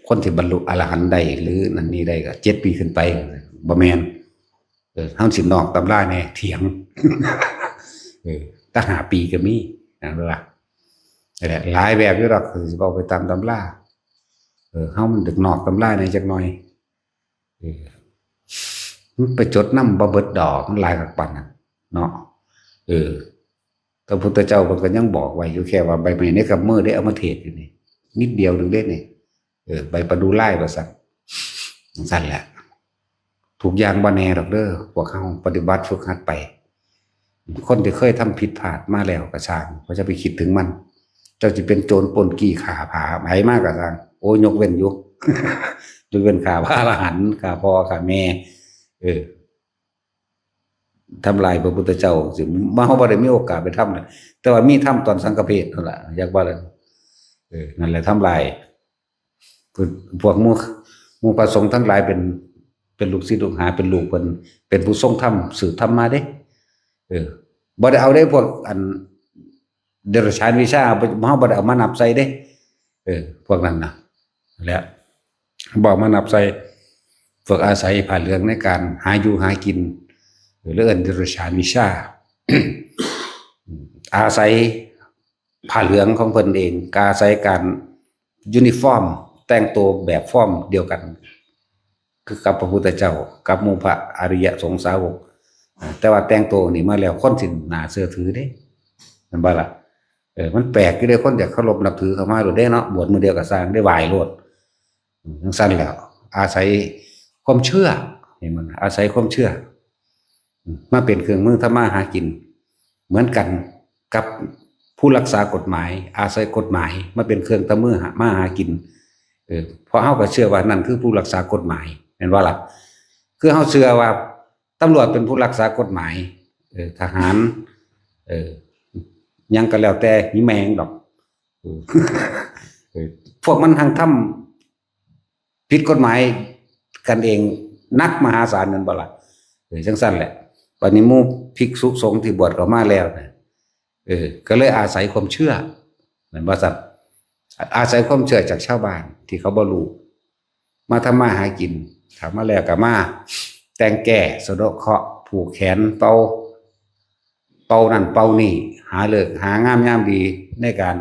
คนที่บรรลุอรหันต์ได้ หรือนั่นนี่ได้ก็เจ็ดปีขึ้นไป บ่แม่น เออ เฮาสินอกตำราแน่ เถียง เออ แต่ห้าปีก็มี นะล่ะ นั่นแหละ หลายแบบอยู่ดอก คือสิเว้าไปตามตำรา เออ เฮามันอยากนอกตำราแน่จักหน่อย เออ มันไปจดนำบ่เบิดดอก มันหลายคักปานนั้น เนาะ เออ พระพุทธเจ้าเพิ่นก็ยังบอกไว้อยู่ แค่ว่าใบไม้ในกำมือเด้ เอามาเทศน์อยู่นี่ นิดเดียวหนึ่งเด้นี่ เออ ใบประดู่ลายว่าซั่น จั่งซั่นแหละ ทุกอย่างบ่แน่ดอกเด้อ พวกเฮาปฏิบัติฝึกหัดไป คนที่เคยทำผิดพลาดมาแล้วก็ซ่าง บ่จะไปคิดถึงมัน เจ้าสิเป็นโจรปล้นจี้ฆ่าผลาญไผมาก็ซ่าง โอ้ ยกเว้นอยู่ ยกเว้นฆ่าพระอรหันต์ ฆ่าพ่อฆ่าแม่ เออ ทำลายพระพุทธเจ้าสิ เฮาบ่ได้มีโอกาสไปทำนะ แต่ว่ามีทำตอนสังฆเพลนั่นล่ะ อยากว่าแล้ว เออ นั่นแหละทำลาย พวก พวกหมู่ หมู่พระสงฆ์ทั้งหลายเป็น เป็นลูกศิษย์ลูกหา เป็นลูกเพิ่น เป็นผู้ทรงธรรม สืบธรรมมาเด้ เออ บ่ได้เอาได้พวกอันเดรัจฉานวิชา เฮาบ่ได้เอามานับใส่เด้ เออ พวกนั้นนะ และบ่เอามานับใส่ พวกอาศัยผ้าเหลืองในการหาอยู่หากิน หรือเอิ้นเดรัจฉานวิชา อาศัยผ้าเหลืองของเพิ่นเอง อาศัยการยูนิฟอร์ม แต่งตัวแบบฟอร์มเดียวกัน คือกับพระพุทธเจ้า กับหมู่พระอริยสงฆ์สาวก อ่า แต่ว่าแต่งตัวนี่มาแล้ว คนสิน่าเชื่อถือเด้ แม่นบ่ล่ะ เออ มันแปลกอยู่เด้ คนอยากเคารพนับถือเข้ามาโลดเด้เนาะ บวชมื้อเดียวก็ซ่าง ได้ไหว้โลด อืม จั่งซั่นแหล้ว อาศัยความเชื่อ เห็นบ่ อาศัยความเชื่อ อืม มาเป็นเครื่องมือทำมาหากิน เหมือนกันกับผู้รักษากฎหมาย อาศัยกฎหมายมาเป็นเครื่องทำมือหา มาหากิน เออ เพราะเฮาก็เชื่อว่านั่นคือผู้รักษากฎหมาย แม่นบ่ล่ะ คือเฮาเชื่อว่าตำรวจเป็นผู้รักษากฎหมาย เออ ทหาร เออ หยังก็แล้วแต่ หิแมงดอก เออ เออ พวกมันทั้งทำผิดกฎหมายกันเองนักมหาศาล แม่นบ่ล่ะ เออ จั่งซั่นแหละ บัดนี้หมู่ภิกษุสงฆ์ที่บวชเข้ามาแล้วนะ เออ ก็เลยอาศัยความเชื่อ แม่นบ่ซั่น อาศัยความเชื่อจากชาวบ้านที่เขาบ่รู้ มาทำมาหากิน ถามมาแล้วก็มาแต่งแก้ สะเดาะเคราะห์ ผูกแขน เป่า เป่านั่นเป่านี่ หาฤกษ์หางามยามดีในการ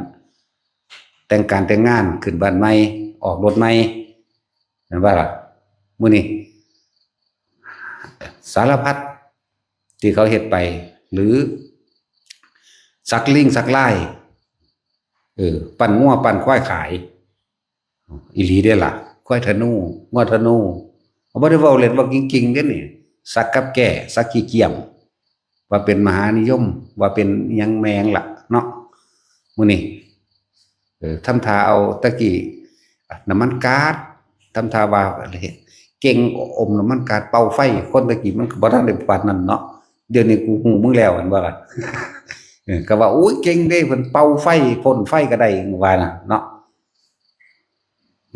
แต่งการแต่งงาน ขึ้นบ้านใหม่ ออกรถใหม่ แม่นบ่ล่ะ มื้อนี้ สารพัดที่เขาเฮ็ดไป หรือสักลิงสักลาย เออ ปั้นงัวปั้นควายขาย อีหลีเด้ล่ะ ควายธนู งัวธนู บ่ได้เว้าเล่นเว้าจริงๆเด้นี่ สักกับแก้ สักขี้เกียม ว่าเป็นมหานิยม ว่าเป็นหยังแม่งล่ะเนาะ มื้อนี้ เออ ทำท่าเอาตะกี้ น้ำมันก๊าซ ทำท่าว่า เก่งอมน้ำมันก๊าซเป่าไฟ คนตะกี้มันก็บ่ทันได้ปานนั้นเนาะ เดี๋ยวนี้กูฮู้มึงแล้วแม่นบ่ล่ะ เออ ก็ว่า โอ้ย เก่งเด้ เพิ่นเป่าไฟ พ่นไฟก็ได้ว่านะเนาะ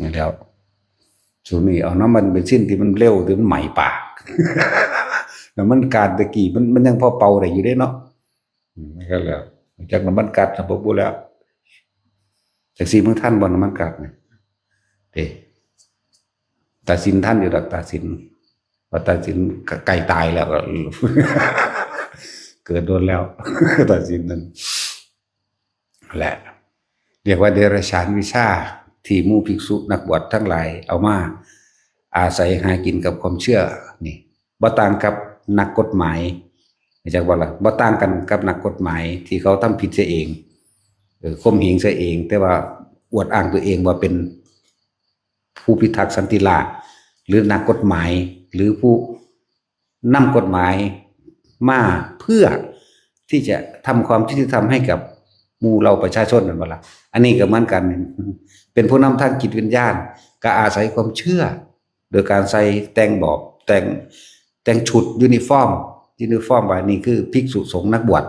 นี่แหล้ว ซุมื้อนี้เอาน้ำมันเบนซินที่มันเร็ว ที่มันไหม้ปาก น้ำมันก๊าซตะกี้มัน มันยังพอเป่าได้อยู่เด้เนาะ อืม นั่นก็แล้ว จักน้ำมันก๊าซน่ะบ่ฮู้แล้ว จักสิมึงทันบ่น้ำมันก๊าซนี่ เด้ ตาสินทันอยู่ดอก ตาสิน ว่าตาสินก็ใกล้ตายแล้วก็ เกิดโดนแล้ว ตาสินนั่นแหละ เรียกว่าเดรัจฉานวิชา ที่หมู่ภิกษุนักบวชทั้งหลายเอามาอาศัยหากินกับความเชื่อ นี่ บ่ต่างกับนักกฎหมาย รู้จักบ่ล่ะ บ่ต่างกันกับนักกฎหมายที่เขาทำผิดเสียเอง เออ ข่มเหงเสียเอง แต่ว่าอวดอ้างตัวเองว่าเป็นผู้พิทักษ์สันติราษฎร์ หรือนักกฎหมาย หรือผู้นำกฎหมายมาเพื่อที่จะทำความยุติธรรมให้กับหมู่เหล่าประชาชน แม่นบ่ล่ะ อันนี้ก็เหมือนกัน เป็นผู้นำทางจิตวิญญาณ ก็อาศัยความเชื่อ โดยการใส่แต่งบอบ แต่ง แต่งชุดยูนิฟอร์ม ยูนิฟอร์มว่านี่คือภิกษุสงฆ์นักบวช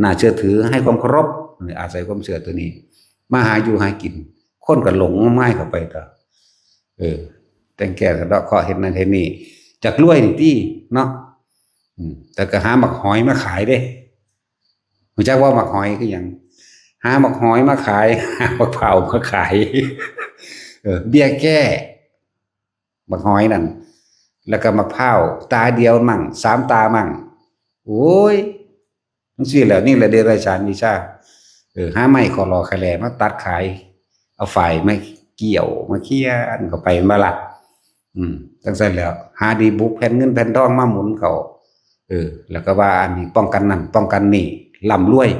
น่าเชื่อถือ ให้ความเคารพ อาศัยความเชื่อตัวนี้ มาหาอยู่หากิน คนก็หลงงมงายเข้าไปต่อ เออ แต่งแก้สะเดาะเคราะห์ เฮ็ดนั่นเฮ็ดนี่ จักรวยนี่ติเนาะ อืม แต่ก็หาหมากหอยมาขายเด้ รู้จักว่าหมากหอยคือหยัง หาหมากหอยมาขาย หาหมากเผาวมาขาย เออ เบี้ยแก้ หมากหอยนั่น แล้วก็หมากเผาว ตาเดียวมั่ง สามตามั่ง โอ้ย จั่งซี้แหละ นี่แหละเดรัจฉานวิชา เออ หาไม้ขอหล่อขะแหล่มาตัดขาย เอาฝ้ายมาเกี่ยว มาเคี่ยนเข้าไป แม่นบ่ล่ะ อืม จั่งซั้นแหล้ว หาดีบุกแผ่นเงินแผ่นทองมาหมุนเข้า เออ แล้วก็ว่าอันนี้ป้องกันนั่น ป้องกันนี่ ร่ำรวย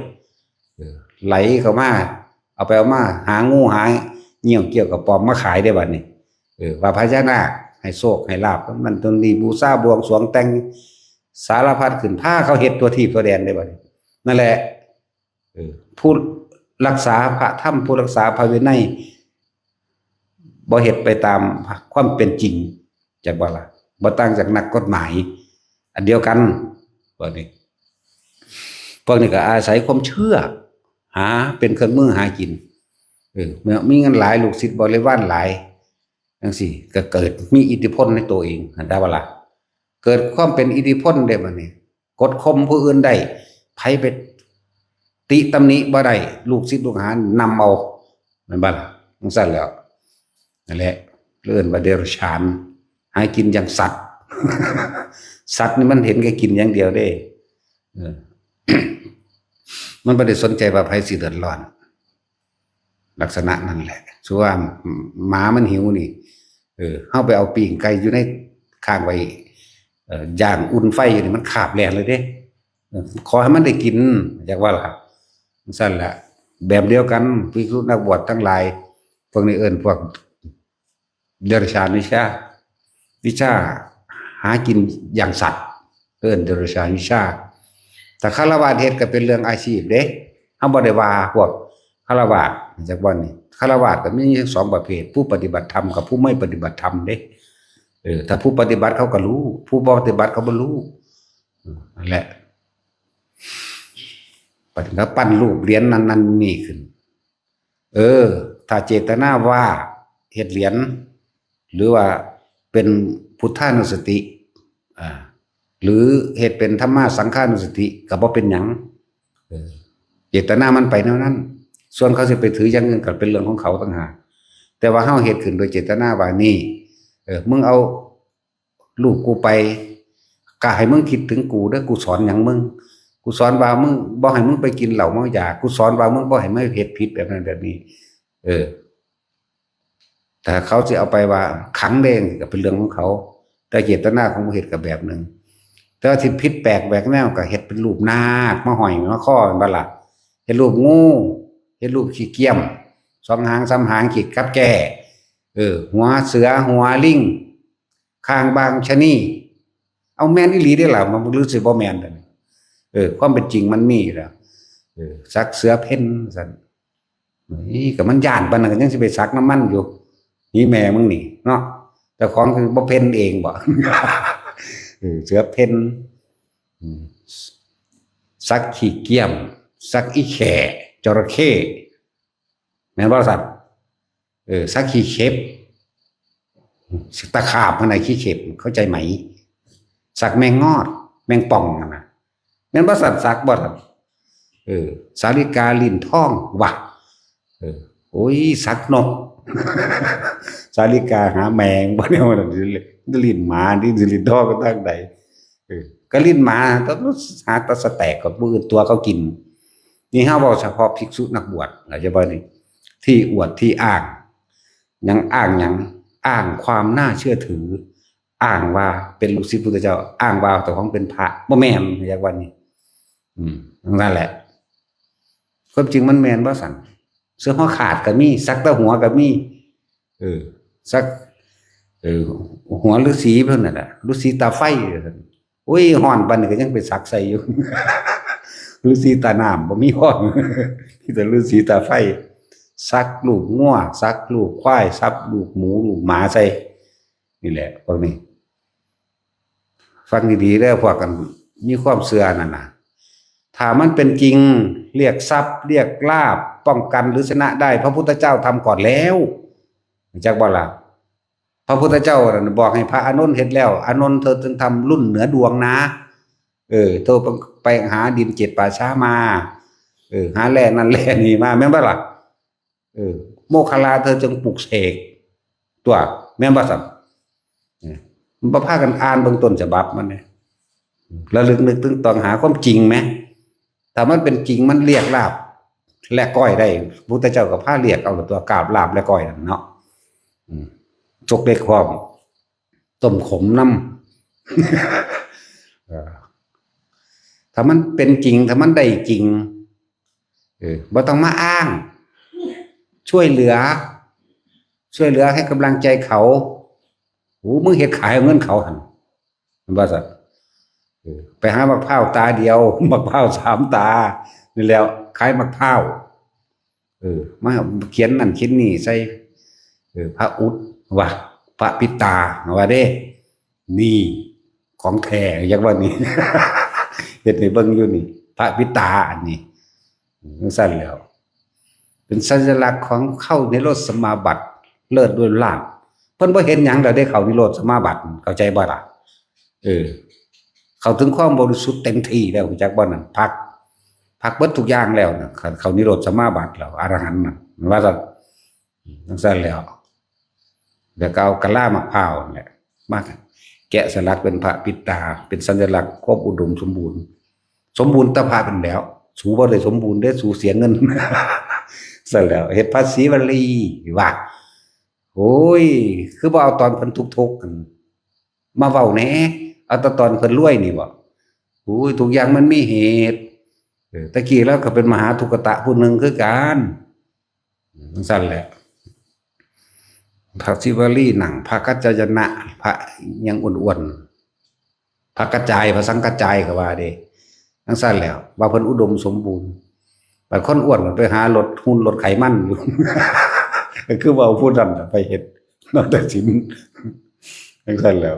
เออ ไหลเข้ามา เอาไปเอามา หางูหาเงี้ยวเกี่ยวกับปอมมาขายได้บัดนี้ เออ ว่าพญานาคให้โชคให้ลาภ นั่นตรงนี้ บูชาบวงสรวงแต่งสารพัดขึ้น พาเขาเฮ็ดทั่วทีปทั่วแดนได้บัดนี้ นั่นแหละ เออ ผู้รักษาพระธรรม ผู้รักษาพระวินัย บ่เฮ็ดไปตามความเป็นจริง จักบ่ล่ะ บ่ต่างจากนักกฎหมาย อันเดียวกัน พวกนี้ พวกนี้ก็อาศัยความเชื่อ หาเป็นเครื่องมือหากิน เออ เมื่อมีเงินหลาย ลูกศิษย์บริวารหลาย จั่งซี้ ก็เกิดมีอิทธิพลในตัวเอง หั้นได้บ่ล่ะ เกิดความเป็นอิทธิพลได้บัดนี้ กดข่มผู้อื่นได้ ไผไปติตำหนิบ่ได้ ลูกศิษย์ลูกหานำเอา แม่นบ่ล่ะ จั่งซั้นแหล้ว นั่นแหละ เอิ้นว่าเดรัจฉาน หากินอย่างสัตว์ สัตว์นี่มันเห็นแก่กินอย่างเดียวเด้ เออ มันบ่ได้สนใจว่าไผสิเดือดร้อน ลักษณะนั่นแหละ สมมุติว่าหมามันหิวนี่ เออ เฮาไปเอาปิ้งไก่อยู่ใน ค้างไว้ เอ่อ ย่างอุ่นไฟอยู่นี่ มันคาบแล่นเลยเด้ เออ ขอให้มันได้กิน จักว่าล่ะ จั่งซั้นแหละ แบบเดียวกัน ภิกษุนักบวชทั้งหลาย พวกนี้เอิ้นพวกเดรัจฉานวิชา วิชาหากินอย่างสัตว์ เอิ้นเดรัจฉานวิชา ถ้าฆราวาสเฮ็ดก็เป็นเรื่องอาชีพเด้ เฮาบ่ได้ว่าพวกฆราวาส จักว่านี่ ฆราวาสก็มีทั้งสองประเภท ผู้ปฏิบัติธรรมกับผู้ไม่ปฏิบัติธรรมเด้ เออ ถ้าผู้ปฏิบัติเขาก็รู้ ผู้บ่ปฏิบัติเขาบ่รู้ อืม นั่นแหละ ปฏิบัติปั้นรูปเหรียญนั่นนั่นนี่ขึ้น เออ ถ้าเจตนาว่าเฮ็ดเหรียญ หรือว่าเป็นพุทธานุสติ อ่า หรือเฮ็ดเป็นธัมมาสังขานุสติ ก็บ่เป็นหยัง เออ เจตนามันไปแนวนั้น ส่วนเขาสิไปถืออย่างอื่นก็เป็นเรื่องของเขาต่างหาก แต่ว่าเฮาเฮ็ดขึ้นโดยเจตนาว่านี่ เออ มึงเอารูปกูไป ก็ให้มึงคิดถึงกูเด้อ กูสอนหยังมึง กูสอนว่ามึงบ่ให้มึงไปกินเหล้าเมายา กูสอนว่ามึงบ่ให้มาเฮ็ดผิดแบบนั้นแบบนี้ เออ ถ้าเขาสิเอาไปว่าขังเด้งก็เป็นเรื่องของเขา แต่เจตนาของผู้เฮ็ดก็แบบหนึ่ง แต่ว่าที่ผิดแปลกแหวกแนวก็เฮ็ดเป็นรูปนาคมาห้อยมาคอ แม่นบ่ล่ะ เฮ็ดรูปงู เฮ็ดรูปขี้เกียม สองหางสามหาง ขีดกับแจ้ เออ หัวเสือ หัวลิง คางบางชะนี เอาแม่นอีหลีเด้ล่ะ มันหรือสิบ่แม่นเด้อ เออ ความเป็นจริงมันมีอยู่แล้ว เออ สักเสือเพ่นซั่น นี่ก็มันย้านปานนั้นก็ยังสิไปสักนำมันอยู่ นี่แม่มึงนี่เนาะ จ้าของคือบ่เพ่นเองบ่ เออ เสือเพ่น อืม สักขี้เกียม สักอีแข่ จระเข้ แม่นบ่สัตว์ เออ สักขี้เข็บ ตะขาบข้างในขี้เข็บ เข้าใจไหม สักแมงงอด แมงป่องนั่นนะ แม่นบ่สัตว์ สักบ่สัตว์ เออ สาลิกาลิ้นทองว่ะ เออ โอ้ย สักนก สาลิกาหาแมงบ่เนี่ย มันลิ้นหมา ลิ้น ลิ้นทองก็ตั้งใด เออ ก็ลิ้นหมา ต้องหาตะสะแตกกับมือตัวเขากิน นี่เฮาบอกเฉพาะภิกษุนักบวช เข้าใจบ่นี่ ที่อวดที่อ้าง ยังอ้างหยัง อ้างความน่าเชื่อถือ อ้างว่าเป็นลูกศิษย์พุทธเจ้า อ้างว่าเจ้าของเป็นพระ บ่แม่น อยากว่านี่ อืม นั่นแหละ ความจริงมันแม่นบ่สัน เสื้อหัวขาดก็มี สักแต่หัวก็มี เออ สัก เออ หัวฤาษีเพิ่นน่ะนะ ฤาษีตาไฟ โอ้ย ฮ้อนปานนี้ก็ยังไปสักใส่อยู่ ฤาษีตาน้ำบ่มีฮ้อน มีแต่ฤาษีตาไฟ สักลูกงัว สักลูกควาย สักลูกหมู ลูกหมาใส่ นี่แหละ พวกนี้ ฟังดีๆเด้อ พวกกัน มีความเชื่อนั่นน่ะ ถ้ามันเป็นจริง เรียกทรัพย์ เรียกลาภ ป้องกันหรือชนะได้ พระพุทธเจ้าทำก่อนแล้ว รู้จักบ่ล่ะ พระพุทธเจ้าน่ะบอกให้พระอานนท์เฮ็ดแล้ว อานนท์เธอจึงทำรุ่นเหนือดวงนะ เออ เธอไปหาดินเจ็ดป่าช้ามา เออ หาแร่นั่นแร่นี่มา แม่นบ่ล่ะ เออ โมคคัลลาเธอจึงปลุกเสก ตัว แม่นบ่สัน เออ มันบ่พากันอ่านเบิ่งต้นฉบับมันเนี่ย ระลึกนึกถึงต้องหาความจริงไหม ถ้ามันเป็นจริงมันเรียกลาบและก้อยได้ พุทธเจ้าก็พาเรียกเอาตัวกราบลาบและก้อยนั่นเนาะ อืม จกเล็กพร้อม ต้มขมน้ำ เออ ถ้ามันเป็นจริง ถ้ามันได้จริง เออ บ่ต้องมาอ้าง ช่วยเหลือ ช่วยเหลือให้กำลังใจเขา โอ้ มึงเฮ็ดขายเอาเงินเขาหั่น มันว่าซั่น เออ ไปหามะพร้าวตาเดียว มะพร้าวสามตา นี่แหล้ว ขายมะพร้าว เออ มาเขียนนั่นเขียนนี่ใส่ เออ พระอุดว่า พระปิดตา ว่าเด้ นี่ ของแท้ อยากว่านี่ เฮ็ดให้เบิ่งอยู่นี่ พระปิดตาอันนี้ จั่งซั้นแหล้ว เป็นสัญลักษณ์ของเข้านิโรธสมาบัติ เลิศด้วยลาภ เพิ่นบ่เห็นหยังแล้วเด้ เข้านิโรธสมาบัติ เข้าใจบ่ล่ะ เออ เข้าถึงความบริสุทธิ์เต็มที่แล้ว รู้จักบ่นั่น พัก พักเบิดทุกอย่างแล้วนะ เข้านิโรธสมาบัติแล้ว อรหันต์น่ะ มันว่าซั่น จั่งซั้นแหล้ว แล้วก็เอากะลามะพร้าวนั่นแหละ มาแกะสลักเป็นพระปิดตา เป็นสัญลักษณ์ความอุดมสมบูรณ์ สมบูรณ์แต่พระเป็นแล้ว สูบ่ได้สมบูรณ์เด้ สูเสียเงิน ซั้นแหล้ว เฮ็ดพระศรีวลีว่า โอ้ย คือบ่เอาตอนเพิ่นทุกข์ๆ กัน มาเว้าแหน่ เอาแต่ตอนเพิ่นรวยนี่บ่ โอ้ย ทุกอย่างมันมีเหตุ เออ ตะกี้ลาวก็เป็นมหาทุกขตะผู้หนึ่งคือกัน จั่งซั้นแหละ พระศิวลีนั่ง พระกัจจายนะ พระหยังอ้วนๆ พระกระจาย พระสังกระจายก็ว่าเด้ จั่งซั้นแหล้ว ว่าเพิ่นอุดมสมบูรณ์ บัดคนอ้วนก็ไปหารถหุ่นรถไขมันอยู่ ก็คือว่าผู้นั้นน่ะไปเฮ็ด นอกแต่ศีล จั่งซั้นแหล้ว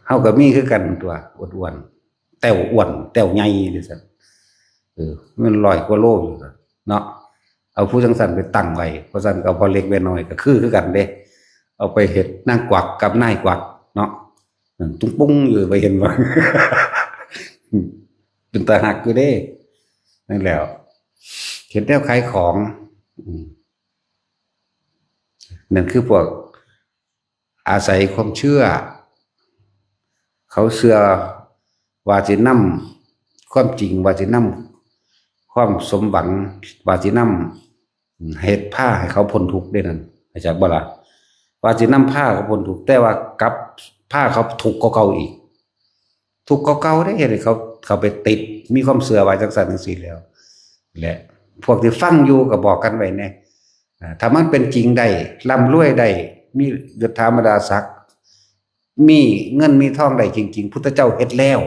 เฮาก็มีคือกันตัว อ้วนๆ แต้วอ้วน แต้วใหญ่จั่งซั้น เออ มันร้อยกว่าโลอยู่ซั่นเนาะ เอาผู้จั่งซั้นไปตั้งไว้ เพราะซั้นก็เอาพ่อเล็กแม่น้อยก็คือ คือกันเด้ เอาไปเฮ็ดนางกวักกับนายกวักเนาะ นั่นตุ้งปุ้งอยู่ ไปเห็นบ่ เป็นตาฮักอยู่เด้ นั่นแหล้ว เห็นแนวขายของ อืม นั่นคือพวกอาศัยความเชื่อ เขาเชื่อว่าสินำความจริง ว่าสินำความสมหวัง ว่าสินำเหตุพาให้เขาพ้นทุกข์ได้นั่น เข้าใจบ่ล่ะ ว่าสินำพาเขาพ้นทุกข์ แต่ว่ากลับพาเขาทุกข์กว่าเก่าอีก ทุกข์กว่าเก่าได้ เฮ็ดให้เขา เขาไปติด มีความเชื่อว่าจั่งซั้นจั่งซี้แล้ว และพวกที่ฟังอยู่ก็บอกกันไว้แหน่ อ่า ถ้ามันเป็นจริงได้ ร่ำรวยได้ มียศถาบรรดาศักดิ์ มีเงินมีทองได้จริงๆ พุทธเจ้าเฮ็ดแล้ว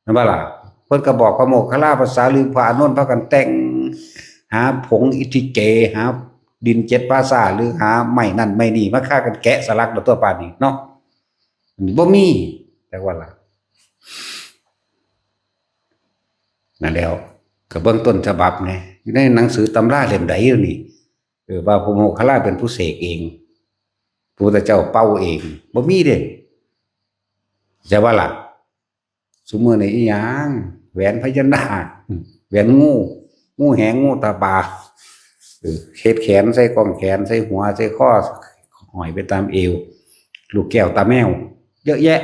แม่นบ่ล่ะ เพิ่นก็บอกพระโมคคัลลา พระสารีบุตร พระอานนท์ พากันแต่ง หาผงอิทธิเก หา ดินเจ็ดภาษา หรือหาไม้นั่นไม้นี่มาฆ่ากันแกะสลักเอาตัวปานนี้เนาะ บ่มี แต่ว่าล่ะ นั่นแล้ว ก็เบิ่งต้นฉบับแหน่ อยู่ในหนังสือตำราเล่มใดอยู่นี่ เออ ว่าพระโมคคัลลาเป็นผู้เสกเอง พระพุทธเจ้าเป่าเอง บ่มีเด้ ใช่ว่าล่ะ ซุมื้อนี้อีหยัง แหวนพญานาค แหวนงู งูแหง งูตาบา เออ เฮ็ดแขนใส่กองแขน ใส่หัว ใส่คอ ห้อยไปตามเอว ลูกแก้วตาแมว เยอะแยะ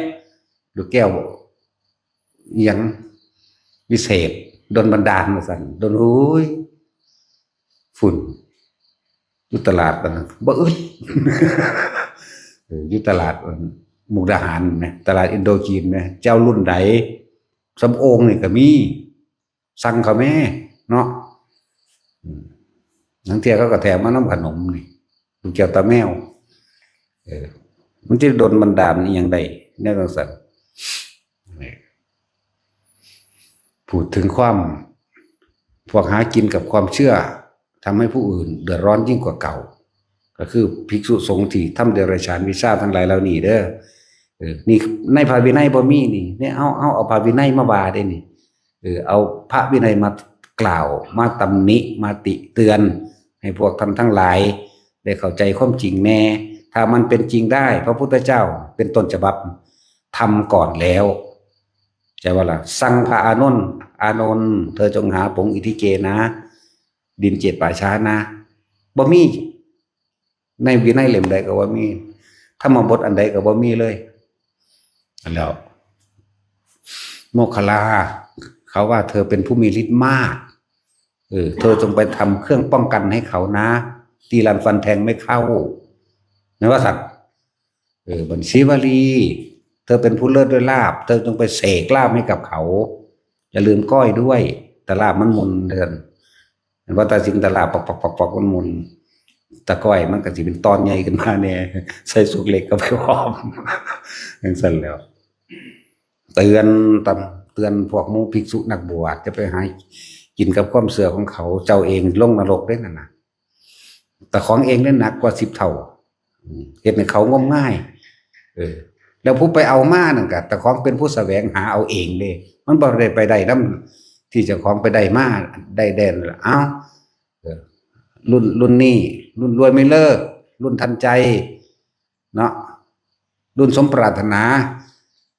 ลูกแก้ว อิหยัง วิเศษ ดลบันดาลว่าซั่น ดล โอ้ย ฝุ่น อยู่ตลาดนะ บ่อึด เออ อยู่ตลาด มุกดาหารนะ ตลาดอินโดจีนนะ เจ้ารุ่นใด สำโองนี่ก็มี สั่งเขาแม่ เนาะ อืม ลางเทื่อเขาก็แถมมานำขนมนี่ ลูกแก้วตาแมว เออ มันจะดลบันดาลอีหยังใด แนวจังซั่น นี่ พูดถึงความ พวกหากินกับความเชื่อ ทำให้ผู้อื่นเดือดร้อนยิ่งกว่าเก่า ก็คือภิกษุสงฆ์ที่ทำเดรัจฉานวิชาทั้งหลายเหล่านี้เด้อ เออ นี่ในพระวินัยบ่มีนี่ เนี่ย เอา เอา เอาพระวินัยมาว่าเด้นี่ เออ เอาพระวินัยมากล่าว มาตำหนิ มาติเตือน ให้พวกท่านทั้งหลาย ได้เข้าใจความจริงแน่ ถ้ามันเป็นจริงได้ พระพุทธเจ้าเป็นต้นฉบับ ทำก่อนแล้ว ใช่ว่าล่ะ สั่งพระอานนท์ อานนท์ เธอจงหาผงอิทธิเกนะ ดินเจ็ดป่าช้านะ บ่มี ในวินัยเล่มใดก็บ่มี ธรรมบทอันใดก็บ่มีเลย แล้ว โมคคัลลา เขาว่าเธอเป็นผู้มีฤทธิ์มาก เออ เธอจงไปทำเครื่องป้องกันให้เขานะ ตีรันฟันแทงไม่เข้า นะว่าสัตว์ เออ บัณฑิตสีวลี เธอเป็นผู้เลิศด้วยลาภ เธอจงไปเสกลาภให้กับเขา อย่าลืมก้อยด้วย แต่ลาภมันหมุนเดิน เห็นว่าตาสิงตลาดปอกๆๆๆมันหมุน ตะก้อยมันก็สิเป็นตอนใหญ่ขึ้นมาแน่ ใส่สุกเหล็กก็ไปหอม จังซั่นแล้ว เตือนตำ เตือนพวกหมู่ภิกษุนักบวช จะไปหากินกับความเชื่อของเขา เจ้าเองลงนรกเด้นั่นน่ะ แต่ของเองเนี่ยหนักกว่าสิบเท่า อืม เฮ็ดให้เขางมงาย เออ แล้วผู้ไปเอามานั่นก็ แต่ของเป็นผู้แสวงหาเอาเองเด้ มันบ่ได้ไปได้นำ ที่เจ้าของไปได้มา ได้แดนละ เอ้า เออ รุ่น รุ่นนี้ รุ่นรวยไม่เลิก รุ่นทันใจ เนาะ รุ่นสมปรารถนา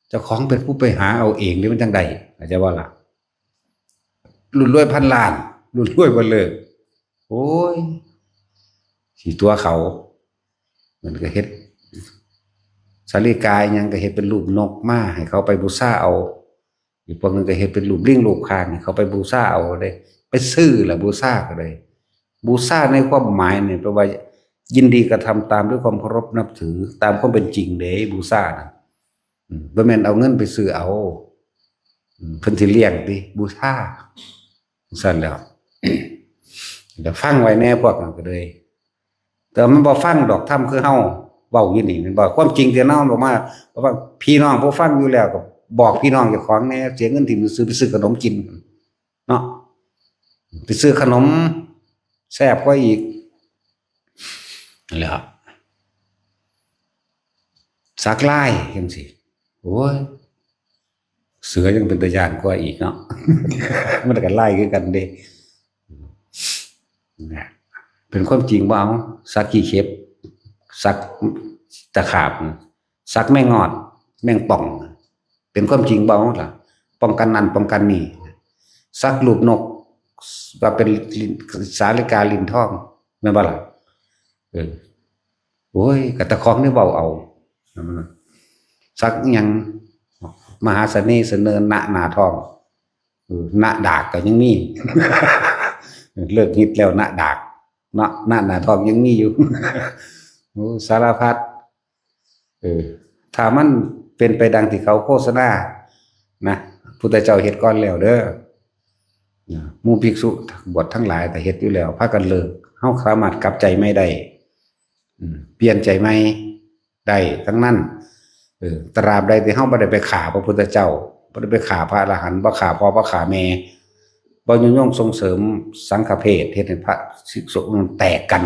เจ้าของเป็นผู้ไปหาเอาเองนี่มันจังใด เข้าใจบ่ล่ะ รุ่นรวยพันล้าน รุ่นรวยบ่เลิก โอ้ย สิตั๋วเขา มันก็เฮ็ด สาลิกาอิหยังก็เฮ็ดเป็นรูปนกมาให้เขาไปบูชาเอา อีกพวกหนึ่งก็เฮ็ดเป็นรูปลิงรูปข่างให้เขาไปบูชาเอาเด้ ไปซื้อละบูชาก็ได้ บูชาในความหมายเนี่ยแปลว่า ยินดีกระทำตามด้วยความเคารพนับถือ ตามความเป็นจริงเด้ บูชานะ อืม บ่แม่นเอาเงินไปซื้อเอา อืม เพิ่นสิเลี้ยงติ บูชา ซั่นแล้ว เดี๋ยวฟังไว้แน่พวกนั้นก็เลย แต่มันบ่ฟังดอก ธรรมคือเฮาเว้าอยู่นี่ แม่นบ่ ความจริงที่เฮาบอกมา บอกว่าพี่น้องผู้ฟังอยู่แล้วก็บอกพี่น้องเจ้าของแน่ เสียเงินที่มันซื้อไปซื้อขนมกิน เนาะ ไปซื้อขนมแซ่บกว่าอีก แล้ว สักลายจังซี่ โอ้ย เสือยังเป็นตาย้านกว่าอีกเนาะ มันก็ลายคือกันเด้ นะ เป็นความจริงบ่เอา สักขี้เข็บ สักตะขาบ สักแมงงอด แมงป่อง เป็นความจริงบ่เอาล่ะ ป้องกันนั่นป้องกันนี่ สักรูปนก ว่าเป็นลิ้น สาลิกาลิ้นทอง แม่นบ่ล่ะ เออ โอ้ย กะตะของนี่เว้าเอา สักอิหยัง มหาเสน่ห์เสนอหน้าหน้าทอง เออ หน้าดากก็ยังมี เลิกฮิตแล้วหน้าดาก เนาะ หน้าหน้าทองยังมีอยู่ โอ้ สารพัด เออ ถ้ามันเป็นไปดังที่เขาโฆษณา นะ พุทธเจ้าเฮ็ดก่อนแล้วเด้อ นะ หมู่ภิกษุบวชทั้งหลายก็เฮ็ดอยู่แล้ว พากันเลิก เฮาสามารถกลับใจใหม่ได้ อืม เปลี่ยนใจใหม่ได้ทั้งนั้น เออ ตราบใดที่เฮาบ่ได้ไปฆ่าพระพุทธเจ้า บ่ได้ไปฆ่าพระอรหันต์ บ่ฆ่าพ่อ บ่ฆ่าแม่ บ่ยุยงส่งเสริมสังฆเพศ เฮ็ดให้พระภิกษุมันแตกกัน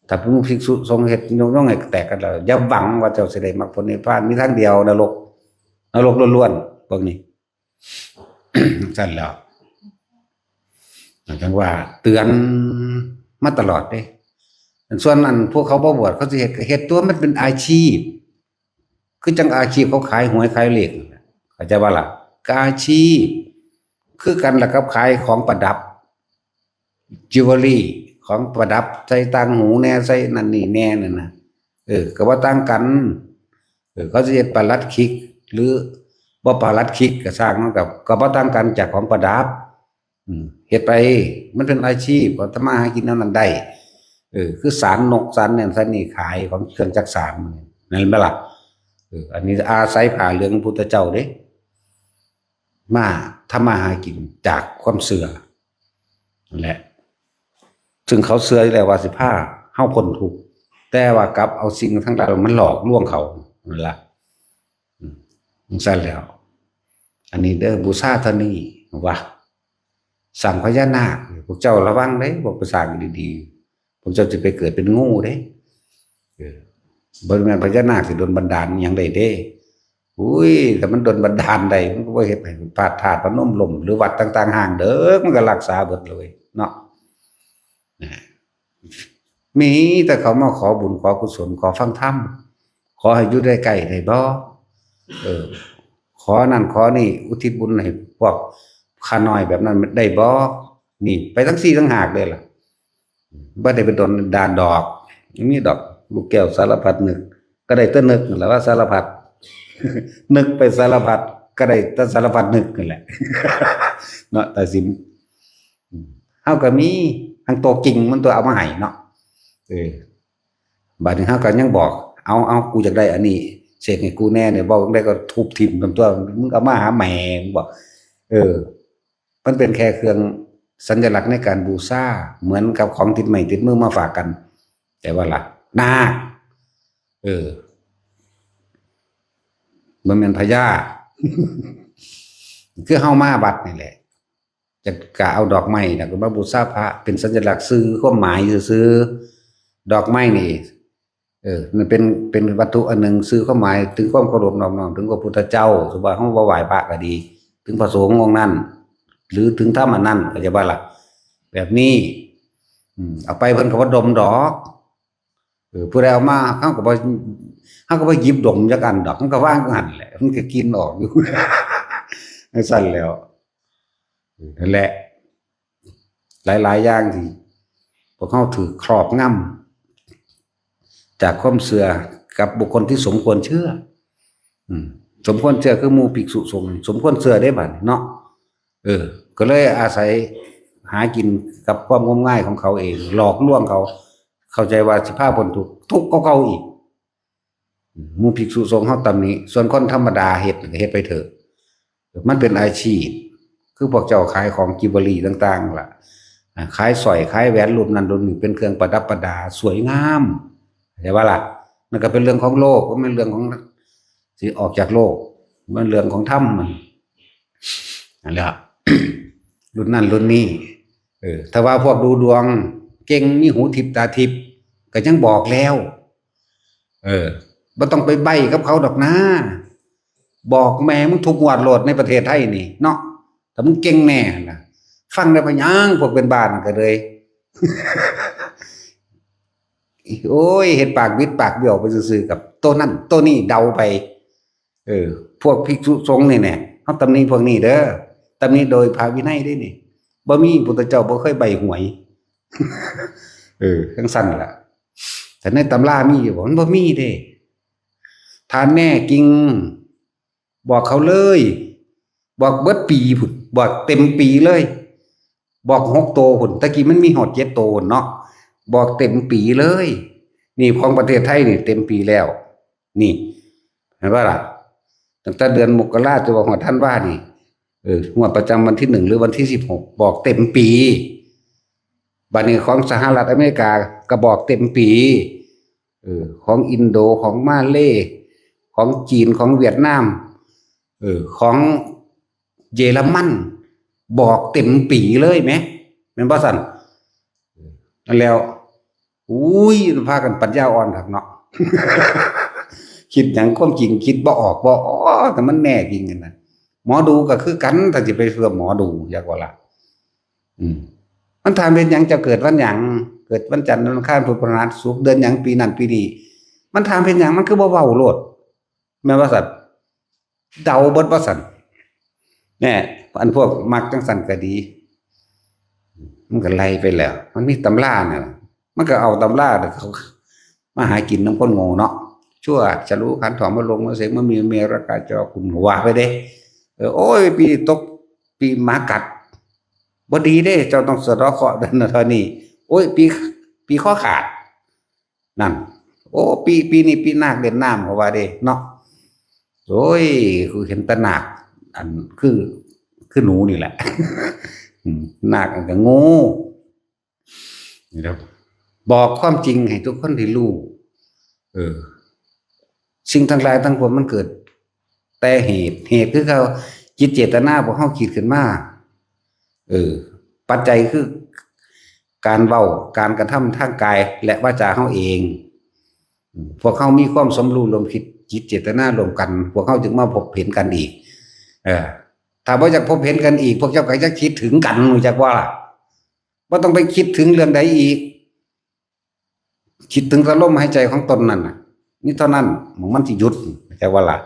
ถ้าเป็นภิกษุสงฆ์เฮ็ดยกย่องให้แตกกันแล้ว อย่าหวังว่าเจ้าสิได้มรรคผลนิพพาน มีทางเดียวนรก นรกล้วนๆ พวกนี้ ซั่นแล้ว จังว่าเตือนมาตลอดเด้ ส่วนอันพวกเขาบ่บวช เขาสิเฮ็ดก็เฮ็ดตัว มันเป็นอาชีพ คือจังอาชีพเขาขายหวยขายเลขนั่นแหละ เข้าใจบ่ล่ะ? ก็อาชีพ คือกันล่ะกับขายของประดับ จิวเวลรี่ ของประดับ ใส่ต่างหูแน่ ใส่นั่นนี่แน่นั่นนะ เออ ก็บ่ต่างกัน เออ เขาสิเฮ็ดปลัดขิก หรือบ่ปลัดขิกก็ซ่างมันก็ ก็บ่ต่างกันจากของประดับ อืม เฮ็ดไป มันเป็นอาชีพ ก็ทำมาหากินแนวนั้นได้ เออ คือสานนกสานนั่นสานนี่ขายของเครื่องจักสาน นั่นแม่นบ่ล่ะ? เออ อันนี้อาศัยผ้าเหลืองพุทธเจ้าเด้ มาทำมาหากินจากความเชื่อ นั่นแหละ ซึ่งเขาเชื่ออยู่แล้วว่าสิพาเฮาพ้นทุกข์ แต่ว่ากลับเอาสิ่งทั้งหลายมันหลอกลวงเขา นั่นล่ะ อืม จั่งซั่นแล้ว อันนี้เด้อ บูชาเท่านี้ ว่า สร้างพญานาค พวกเจ้าระวังเด้ พวกไปสร้างดีๆ พวกเจ้าสิไปเกิดเป็นงูเด้ เออ บ่แม่นพญานาคสิโดนบันดาลอิหยังได้เด้ อุ้ย ถ้ามันโดนบันดาลได้ มันก็บ่เฮ็ดให้พระธาตุพนมล่ม หรือวัดต่างๆ ฮ้างเด้อ มันก็รักษาเบิดเลยเนาะ นะ มีแต่เขามาขอบุญขอกุศล ขอฟังธรรม ขอให้อยู่ได้ใกล้ได้บ่ เออ ขอนั่นขอนี่ อุทิศบุญให้พวกข้าน้อยแบบนั้นได้บ่ นี่ไปทั้งสี่ทั้งหากเลยล่ะ บ่ได้ไปโดนดานดอก มีดอก ลูกแก้วสารพัดนึก ก็ได้แต่นึกนั่นแหละว่าสารพัด นึกไปสารพัด ก็ได้แต่สารพัดนึกนั่นแหละ เนาะ ตาสิน อืม เฮาก็มี ทั้งตัวจริงมันตัวเอามาให้เนาะ เออ บัดนี้เฮาก็ยังบอก เอา เอา กูอยากได้อันนี้ เสกให้กูแน่เนี่ย บอกได้ก็ทุบถิ่มกันตัว มึงเอามาหาแม่ มึงบอก เออ มันเป็นแค่เครื่องสัญลักษณ์ในการบูชา เหมือนกับของติดไม้ติดมือมาฝากกัน แต่ว่าล่ะ นาค เออ บ่แม่นพญา คือเฮามาวัดนี่แหละ จะกะเอาดอกไม้น่ะก็มาบูชาพระ เป็นสัญลักษณ์สื่อความหมายซื่อๆ ดอกไม้นี่ เออ มันเป็น เป็นวัตถุอันหนึ่ง สื่อความหมายถึงความเคารพนอบน้อมถึงพระพุทธเจ้า สมมุติว่าเฮาบ่ไหว้พระก็ดี ถึงพระสงฆ์องค์นั้น หรือถึงธรรมอันนั้น เข้าใจบ่ล่ะ? แบบนี้ อืม เอาไปเพิ่นก็บ่ดมดอก เออ ผู้ใดเอามา เฮาก็บ่ เฮาก็บ่หยิบดมจักอันดอก มันก็วางอยู่หั่นแหละ มันก็กลิ่นออกอยู่ จั่งซั้นแหล้ว เออ นั่นแหละ หลายๆ อย่างที่พวกเฮาถูกครอบงำจากความเชื่อกับบุคคลที่สมควรเชื่อ อืม สมควรเชื่อคือหมู่ภิกษุสงฆ์ สมควรเชื่อเด้บัดนี้เนาะ เออ ก็เลยอาศัยหากินกับความงมงายของเขาเอง หลอกลวงเขา เข้าใจว่าสิพาพ้นทุกข์ ทุกข์กว่าเก่าอีก อืม หมู่ภิกษุสงฆ์เฮาตำหนิ ส่วนคนธรรมดาเฮ็ดก็เฮ็ดไปเถอะ มันเป็นอาชีพ คือพวกเจ้าขายของจิวเวลรี่ต่างๆ ล่ะ อ่า ขายสร้อย ขายแหวน รุ่นนั้นรุ่นนี้ เป็นเครื่องประดับประดา สวยงาม เข้าใจบ่ล่ะ? มันก็เป็นเรื่องของโลก บ่แม่นเรื่องของ สิออกจากโลก มันเรื่องของธรรมมัน นั่นแหละ รุ่นนั้นรุ่นนี้ เออ ถ้าว่าพวกดูดวงเก่ง มีหูทิพย์ตาทิพย์ ก็ยังบอกแล้ว เออ บ่ต้องไปใบ้กับเขาดอกนะ บอกแม่มึงทุกงวดโลดในประเทศไทยนี่เนาะ ถ้ามึงเก่งแน่นะ ฟังได้ปะหยัง พวกเป็นบ้านั่นก็เลย โอ้ย เฮ็ดปากบิดปากเบี้ยวไปซื่อๆ กับโตนั่นโตนี่เดาไป เออ พวกภิกษุสงฆ์นี่แหละ เฮาตำหนิพวกนี้เด้อ ตำหนิโดยพระวินัยเด้นี่ บ่มี พุทธเจ้าบ่เคยใบ้หวย เออ จั่งซั้นล่ะ แต่ในตำรามีอยู่บ่? มันบ่มีเด้ ถ้าแน่จริง บอกเขาเลย บอกเบิดปีพุ้น บอกเต็มปีเลย บอกหกโตพุ้น ตะกี้มันมีฮอดเจ็ดโตพุ้นเนาะ บอกเต็มปีเลย นี่ของประเทศไทยนี่เต็มปีแล้ว นี่ เห็นบ่ล่ะ? ตั้งแต่เดือนมกราจนว่าฮอดธันวานี่ เออ งวดประจำวันที่หนึ่งหรือวันที่สิบหก บอกเต็มปี บัดนี้ของสหรัฐอเมริกาก็บอกเต็มปี เออ ของอินโด ของมาเลย์ ของจีน ของเวียดนาม เออ ของเยอรมัน บอกเต็มปีเลยแหม แม่นบ่ซั่น? นั่นแล้ว อุ้ย พากันปัญญาอ่อนคักเนาะ คิดหยังความจริงคิดบ่ออกบ่ออก แต่มันแน่จริงกันนะ หมอดูก็คือกัน ถ้าจะไปเชื่อหมอดู อยากว่าละ อืม มันถามเป็นหยังเจ้าเกิดวันหยัง เกิดวันจันทร์วันอังคารพุธพฤหัสศุกร์เดือนหยังปีนั้นปีนี้ มันถามเป็นหยังมันคือบ่เว้าโลด แม่นว่าสัตว์ เดาเบิดว่าสัน เนี่ย อันพวกมักจังสันก็ดี มันก็ไล่ไปแล้ว มันมีตำราเนี่ย มันก็เอาตำราเนี่ยเขามาหากินน้ำคนโง่เนาะ ชั่ว ฉลู ขัน ถอม มาลง มาเสก มามี เมรกา จอ คุณ หัวไปเด้ เออ โอ้ย ปีตก ปีหมากัด บ่ดีเด้ เจ้าต้องสะเดาะเคราะห์เดือนเท่านี้ โอ้ย ปี ปีข้อขาด นั่น โอ้ ปี ปีนี้ปีนาคเล่นน้ำเขาว่าเด้เนาะ โอ้ย คือเห็นแต่นาค อัน คือ คือหนูนี่แหละ อืม นาคอันก็งู นี่ครับ บอกความจริงให้ทุกคนได้รู้ เออ สิ่งทั้งหลายทั้งปวงมันเกิด แต่เหตุ เหตุคือเขา จิตเจตนาพวกเขาคิดขึ้นมา เออ ปัจจัยคือ การเว้า การกระทำทางกาย และวาจาเขาเอง พวกเขามีความสมรู้ร่วมคิด จิตเจตนาร่วมกัน พวกเขาจึงมาพบเห็นกันอีก เออ ถ้าบ่อยากพบเห็นกันอีก พวกเจ้าก็จะคิดถึงกัน รู้จักว่าล่ะ บ่ต้องไปคิดถึงเรื่องใดอีก คิดถึงแต่ลมหายใจของตนนั่นน่ะ นี่เท่านั้น มันสิหยุด เข้าใจว่าล่ะ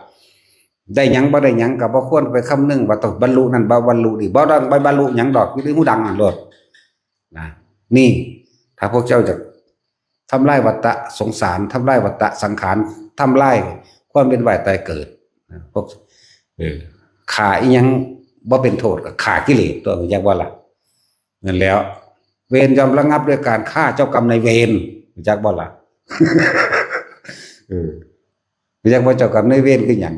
ได้หยังบ่ได้หยังก็บ่ควรไปคำนึงว่าต้องบรรลุนั่นบ่บรรลุนี่ บ่ต้องไปบรรลุหยังดอก อยู่ในหูดังนั่นโลด นะ นี่ ถ้าพวกเจ้าจะทำลายวัฏฏะสงสาร ทำลายวัฏฏะสังขาร ทำลายความเวียนว่ายตายเกิด นะ พวก เออ ฆ่าอีหยังบ่เป็นโทษก็ฆ่ากิเลสตัว รู้จักว่าล่ะ นั่นแหล้ว เวรย่อมระงับด้วยการฆ่าเจ้ากรรมนายเวร รู้จักบ่ล่ะ เออ รู้จักว่าเจ้ากรรมนายเวรคือหยัง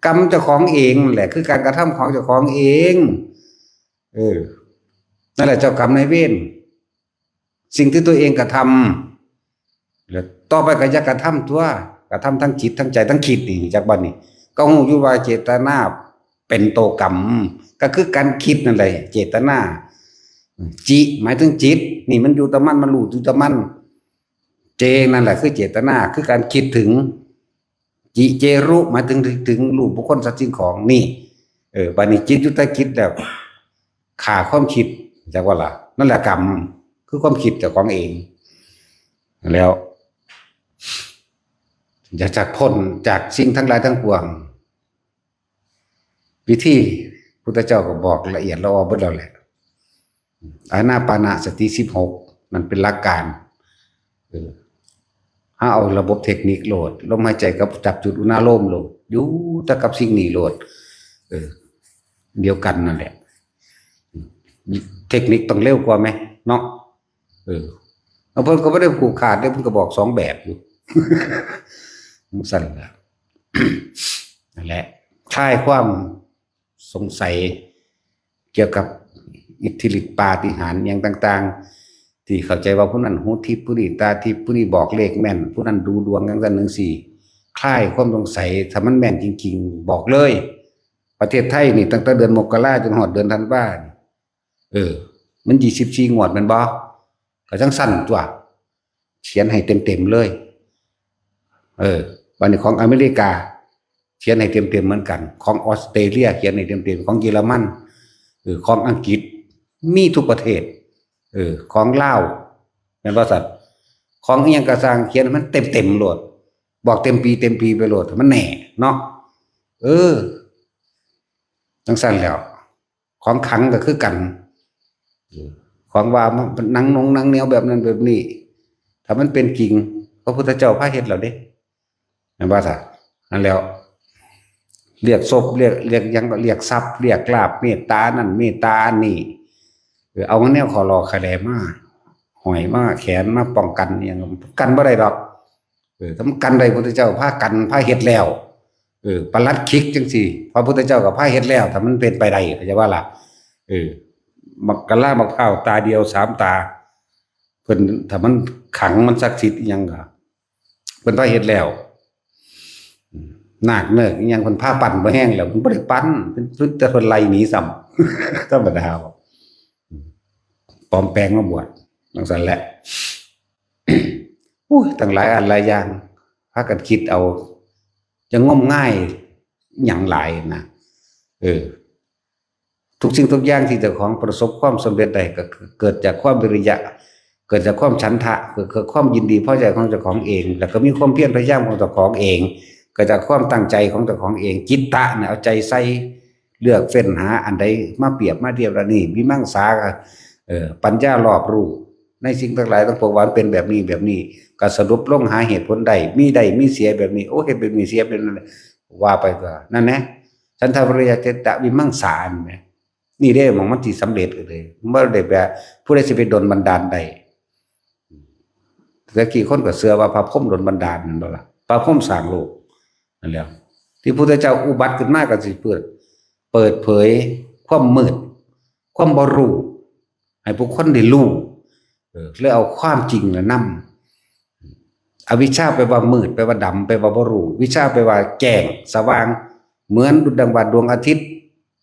กรรมเจ้าของเองแหละ คือการกระทำของเจ้าของเอง เออ นั่นแหละเจ้ากรรมนายเวร สิ่งที่ตัวเองกระทำ แล้วต่อไปก็อย่ากระทำตัว กระทำทั้งจิตทั้งใจทั้งคิดนี่ จักบัดนี้ ก็ฮู้อยู่ว่าเจตนาเป็นตัวกรรม ก็คือการคิดนั่นแหละ เจตนา จิ หมายถึงจิต นี่มันอยู่แต่มัน มันรู้อยู่แต่มัน เจ นั่นแหละคือเจตนา คือการคิดถึง จิเจรุ หมายถึง ถึงรูปบุคคลสัตว์สิ่งของนี่ เออ บัดนี้จิตอยู่แต่คิดแล้ว ฆ่าความคิด จักว่าล่ะ นั่นแหละกรรม คือความคิดเจ้าของเอง แล้ว อยากจะพ้นจากสิ่งทั้งหลายทั้งปวง วิธีพุทธเจ้าก็บอกละเอียดละออเบิดแล้วแหละ อานาปานะสติสิบหก นั่นเป็นหลักการ เออ ถ้าเอาระบบเทคนิคโลด ลมหายใจกับจับจุดอุณาโลมโลด อยู่แต่กับสิ่งนี้โลด เออ เดียวกันนั่นแหละ เทคนิคต้องเร็วกว่าไหม เนาะ เออ แล้วเพิ่นก็บ่ได้ผูกขาดเด้ เพิ่นก็บอกสองแบบอยู่ จั่งซั่นล่ะ นั่นแหละ คลายความสงสัย เกี่ยวกับอิทธิฤทธิปาฏิหาริย์หยังต่างๆ ที่เข้าใจว่าผู้นั้นหูทิพย์ ผู้นี้ตาทิพย์ ผู้นี้บอกเลขแม่น ผู้นั้นดูดวงจั่งซั่นจั่งซี้ คลายความสงสัย ถ้ามันแม่นจริงๆ บอกเลย ประเทศไทยนี่ตั้งแต่เดือนมกราจนฮอดเดือนธันวานี่ เออ มันยี่สิบสี่งวดแม่นบ่ ก็จั่งซั่นตั๊ว เขียนให้เต็มๆเลย เออ บัดนี้ของอเมริกา เขียนให้เต็มๆเหมือนกัน ของออสเตรเลียเขียนให้เต็มๆ ของเยอรมัน เออ ของอังกฤษ มีทุกประเทศ เออ ของลาว แม่นบ่ซั่น ของอิหยังก็ซ่างเขียนให้มันเต็มๆโลด บอกเต็มปีเต็มปีไปโลด มันแน่เนาะ เออ จั่งซั่นแล้ว ของขลังก็คือกัน ของว่ามันหนังนงหนังเหนียวแบบนั้นแบบนี้ ถ้ามันเป็นจริง พระพุทธเจ้าพาเฮ็ดแล้วเด้ แม่นบ่ซะ นั่นแล้ว เรียกศพ เรียก เรียกหยังก็เรียกทรัพย์ เรียกลาภ เมตตานั่น เมตตาอันนี้ เออ เอาแนวขอหล่อขะแหลมา ห้อยมา แขนมาป้องกันอิหยัง กันบ่ได้ดอก เออ ถ้ามันกันได้ พุทธเจ้าพากัน พาเฮ็ดแล้ว เออ ปลัดขิกจั่งซี้ พระพุทธเจ้าก็พาเฮ็ดแล้ว ถ้ามันเป็นไปได้ เข้าใจว่าล่ะ เออ บักกะลา บักพร้าว ตาเดียว สามตา เพิ่น ถ้ามันขลัง มันศักดิ์สิทธิ์อิหยังก็ เพิ่นพาเฮ็ดแล้ว นาคเนิกอิหยัง เพิ่นพาปั้นบ่แฮงแล้ว เพิ่นบ่ได้ปั้น เพิ่น เพิ่น แต่เพิ่นไล่หนีซ้ำ ธรรมดา ปลอมแปลงมาบวช จั่งซั่นแหละ อุ้ย ตั้งหลายอันหลายอย่าง พากันคิดเอา จะงมงายหยังหลายนะ เออ ทุกสิ่งทุกอย่างที่เจ้าของประสบความสำเร็จได้ ก็เกิดจากความวิริยะ เกิดจากความฉันทะ เกิดจากความยินดีพอใจของเจ้าของเอง แล้วก็มีความเพียรพยายามของเจ้าของเอง เกิดจากความตั้งใจของเจ้าของเอง จิตตะเนี่ยเอาใจใส่ เลือกเฟ้นหาอันใดมาเปรียบมาเทียบแล้วนี่ วิมังสาก็ เอ่อ ปัญญารอบรู้ในสิ่งทั้งหลายทั้งปวง ว่ามันเป็นแบบนี้แบบนี้ ก็สรุปลงหาเหตุผลได้ มีได้มีเสียแบบนี้ โอ้ เฮ็ดแบบนี้เสียแบบนั้น ว่าไปก็นั่นแหละ ฉันทะวิริยะจิตตะวิมังสานี่แหม นี่เด้หม่องมันสิสำเร็จก็เลย บ่ได้แบบผู้ใดสิไปดลบันดาลได้ แต่กี้คนก็เชื่อว่าพระพรหมดลบันดาลนั่นบ่ล่ะ พระพรหมสร้างโลกนั่นแหละ ที่พุทธเจ้าอุบัติขึ้นมาก็สิเปิด เปิดเผยความมืด ความบ่รู้ ให้ผู้คนได้รู้ เออ แล้วเอาความจริงน่ะนำ อวิชชาแปลว่ามืด แปลว่าดำ แปลว่าบ่รู้ วิชชาแปลว่าแจ้ง สว่าง เหมือนดุจดังว่าดวงอาทิตย์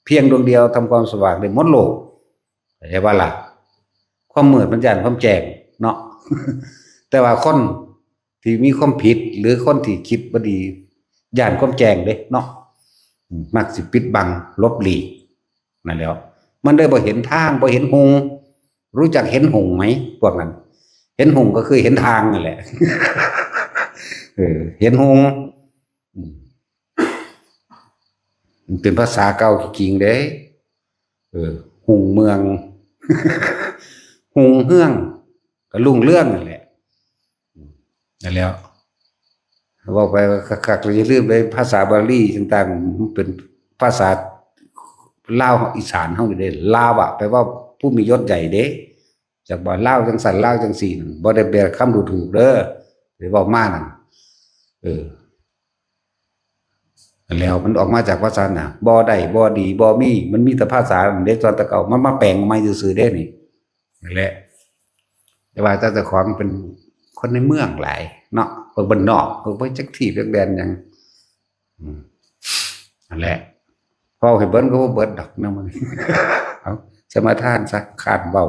เพียงดวงเดียวทำความสว่างได้หมดโลก เข้าใจบ่ล่ะ ความมืดมันย้านความแจ้งเนาะ แต่ว่าคนที่มีความผิด หรือคนที่คิดบ่ดี ย้านความแจ้งเด้เนาะ อืม มักสิปิดบัง หลบหลีก นั่นแหล้ว มันเลยบ่เห็นทาง บ่เห็นหงส์ รู้จักเห็นหงส์ไหม พวกนั้น เห็นหงส์ก็คือเห็นทางนั่นแหละ เออ เห็นหงส์ อืม มันเป็นภาษาเก่าจริงๆเด้ เออ หงส์เมือง หงส์เฮือง ก็รุ่งเรืองนั่นแหละ นั่นแหล้ว เว้าไปคักๆ อย่าลืมเลย ภาษาบาลีต่างๆ มันเป็นภาษาลาวอีสานเฮาอยู่เด้ ลาวะ แปลว่าผู้มียศใหญ่เด้ จักว่าลาวจังซั่น ลาวจังซี่นั่น บ่ได้แปลคำดูถูกเด้อ ไปเว้ามานั่น เออ นั่นแหล้ว มันออกมาจากภาษาน่ะ บ่ได้ บ่ดี บ่มี มันมีแต่ภาษาเด็กตอนตะเก่า มันมาแปลงใหม่ซื่อๆเด้นี่ นั่นแหละ แต่ว่าเจ้าของเป็นคนในเมืองหลายเนาะ คนบ้านนอก คนบ่จักที่จักแดนหยัง อืม นั่นแหละ เว้าให้เบิ่งก็บ่เบิดดอกนะมัน เอา สมาทานซะ ค้านเว้า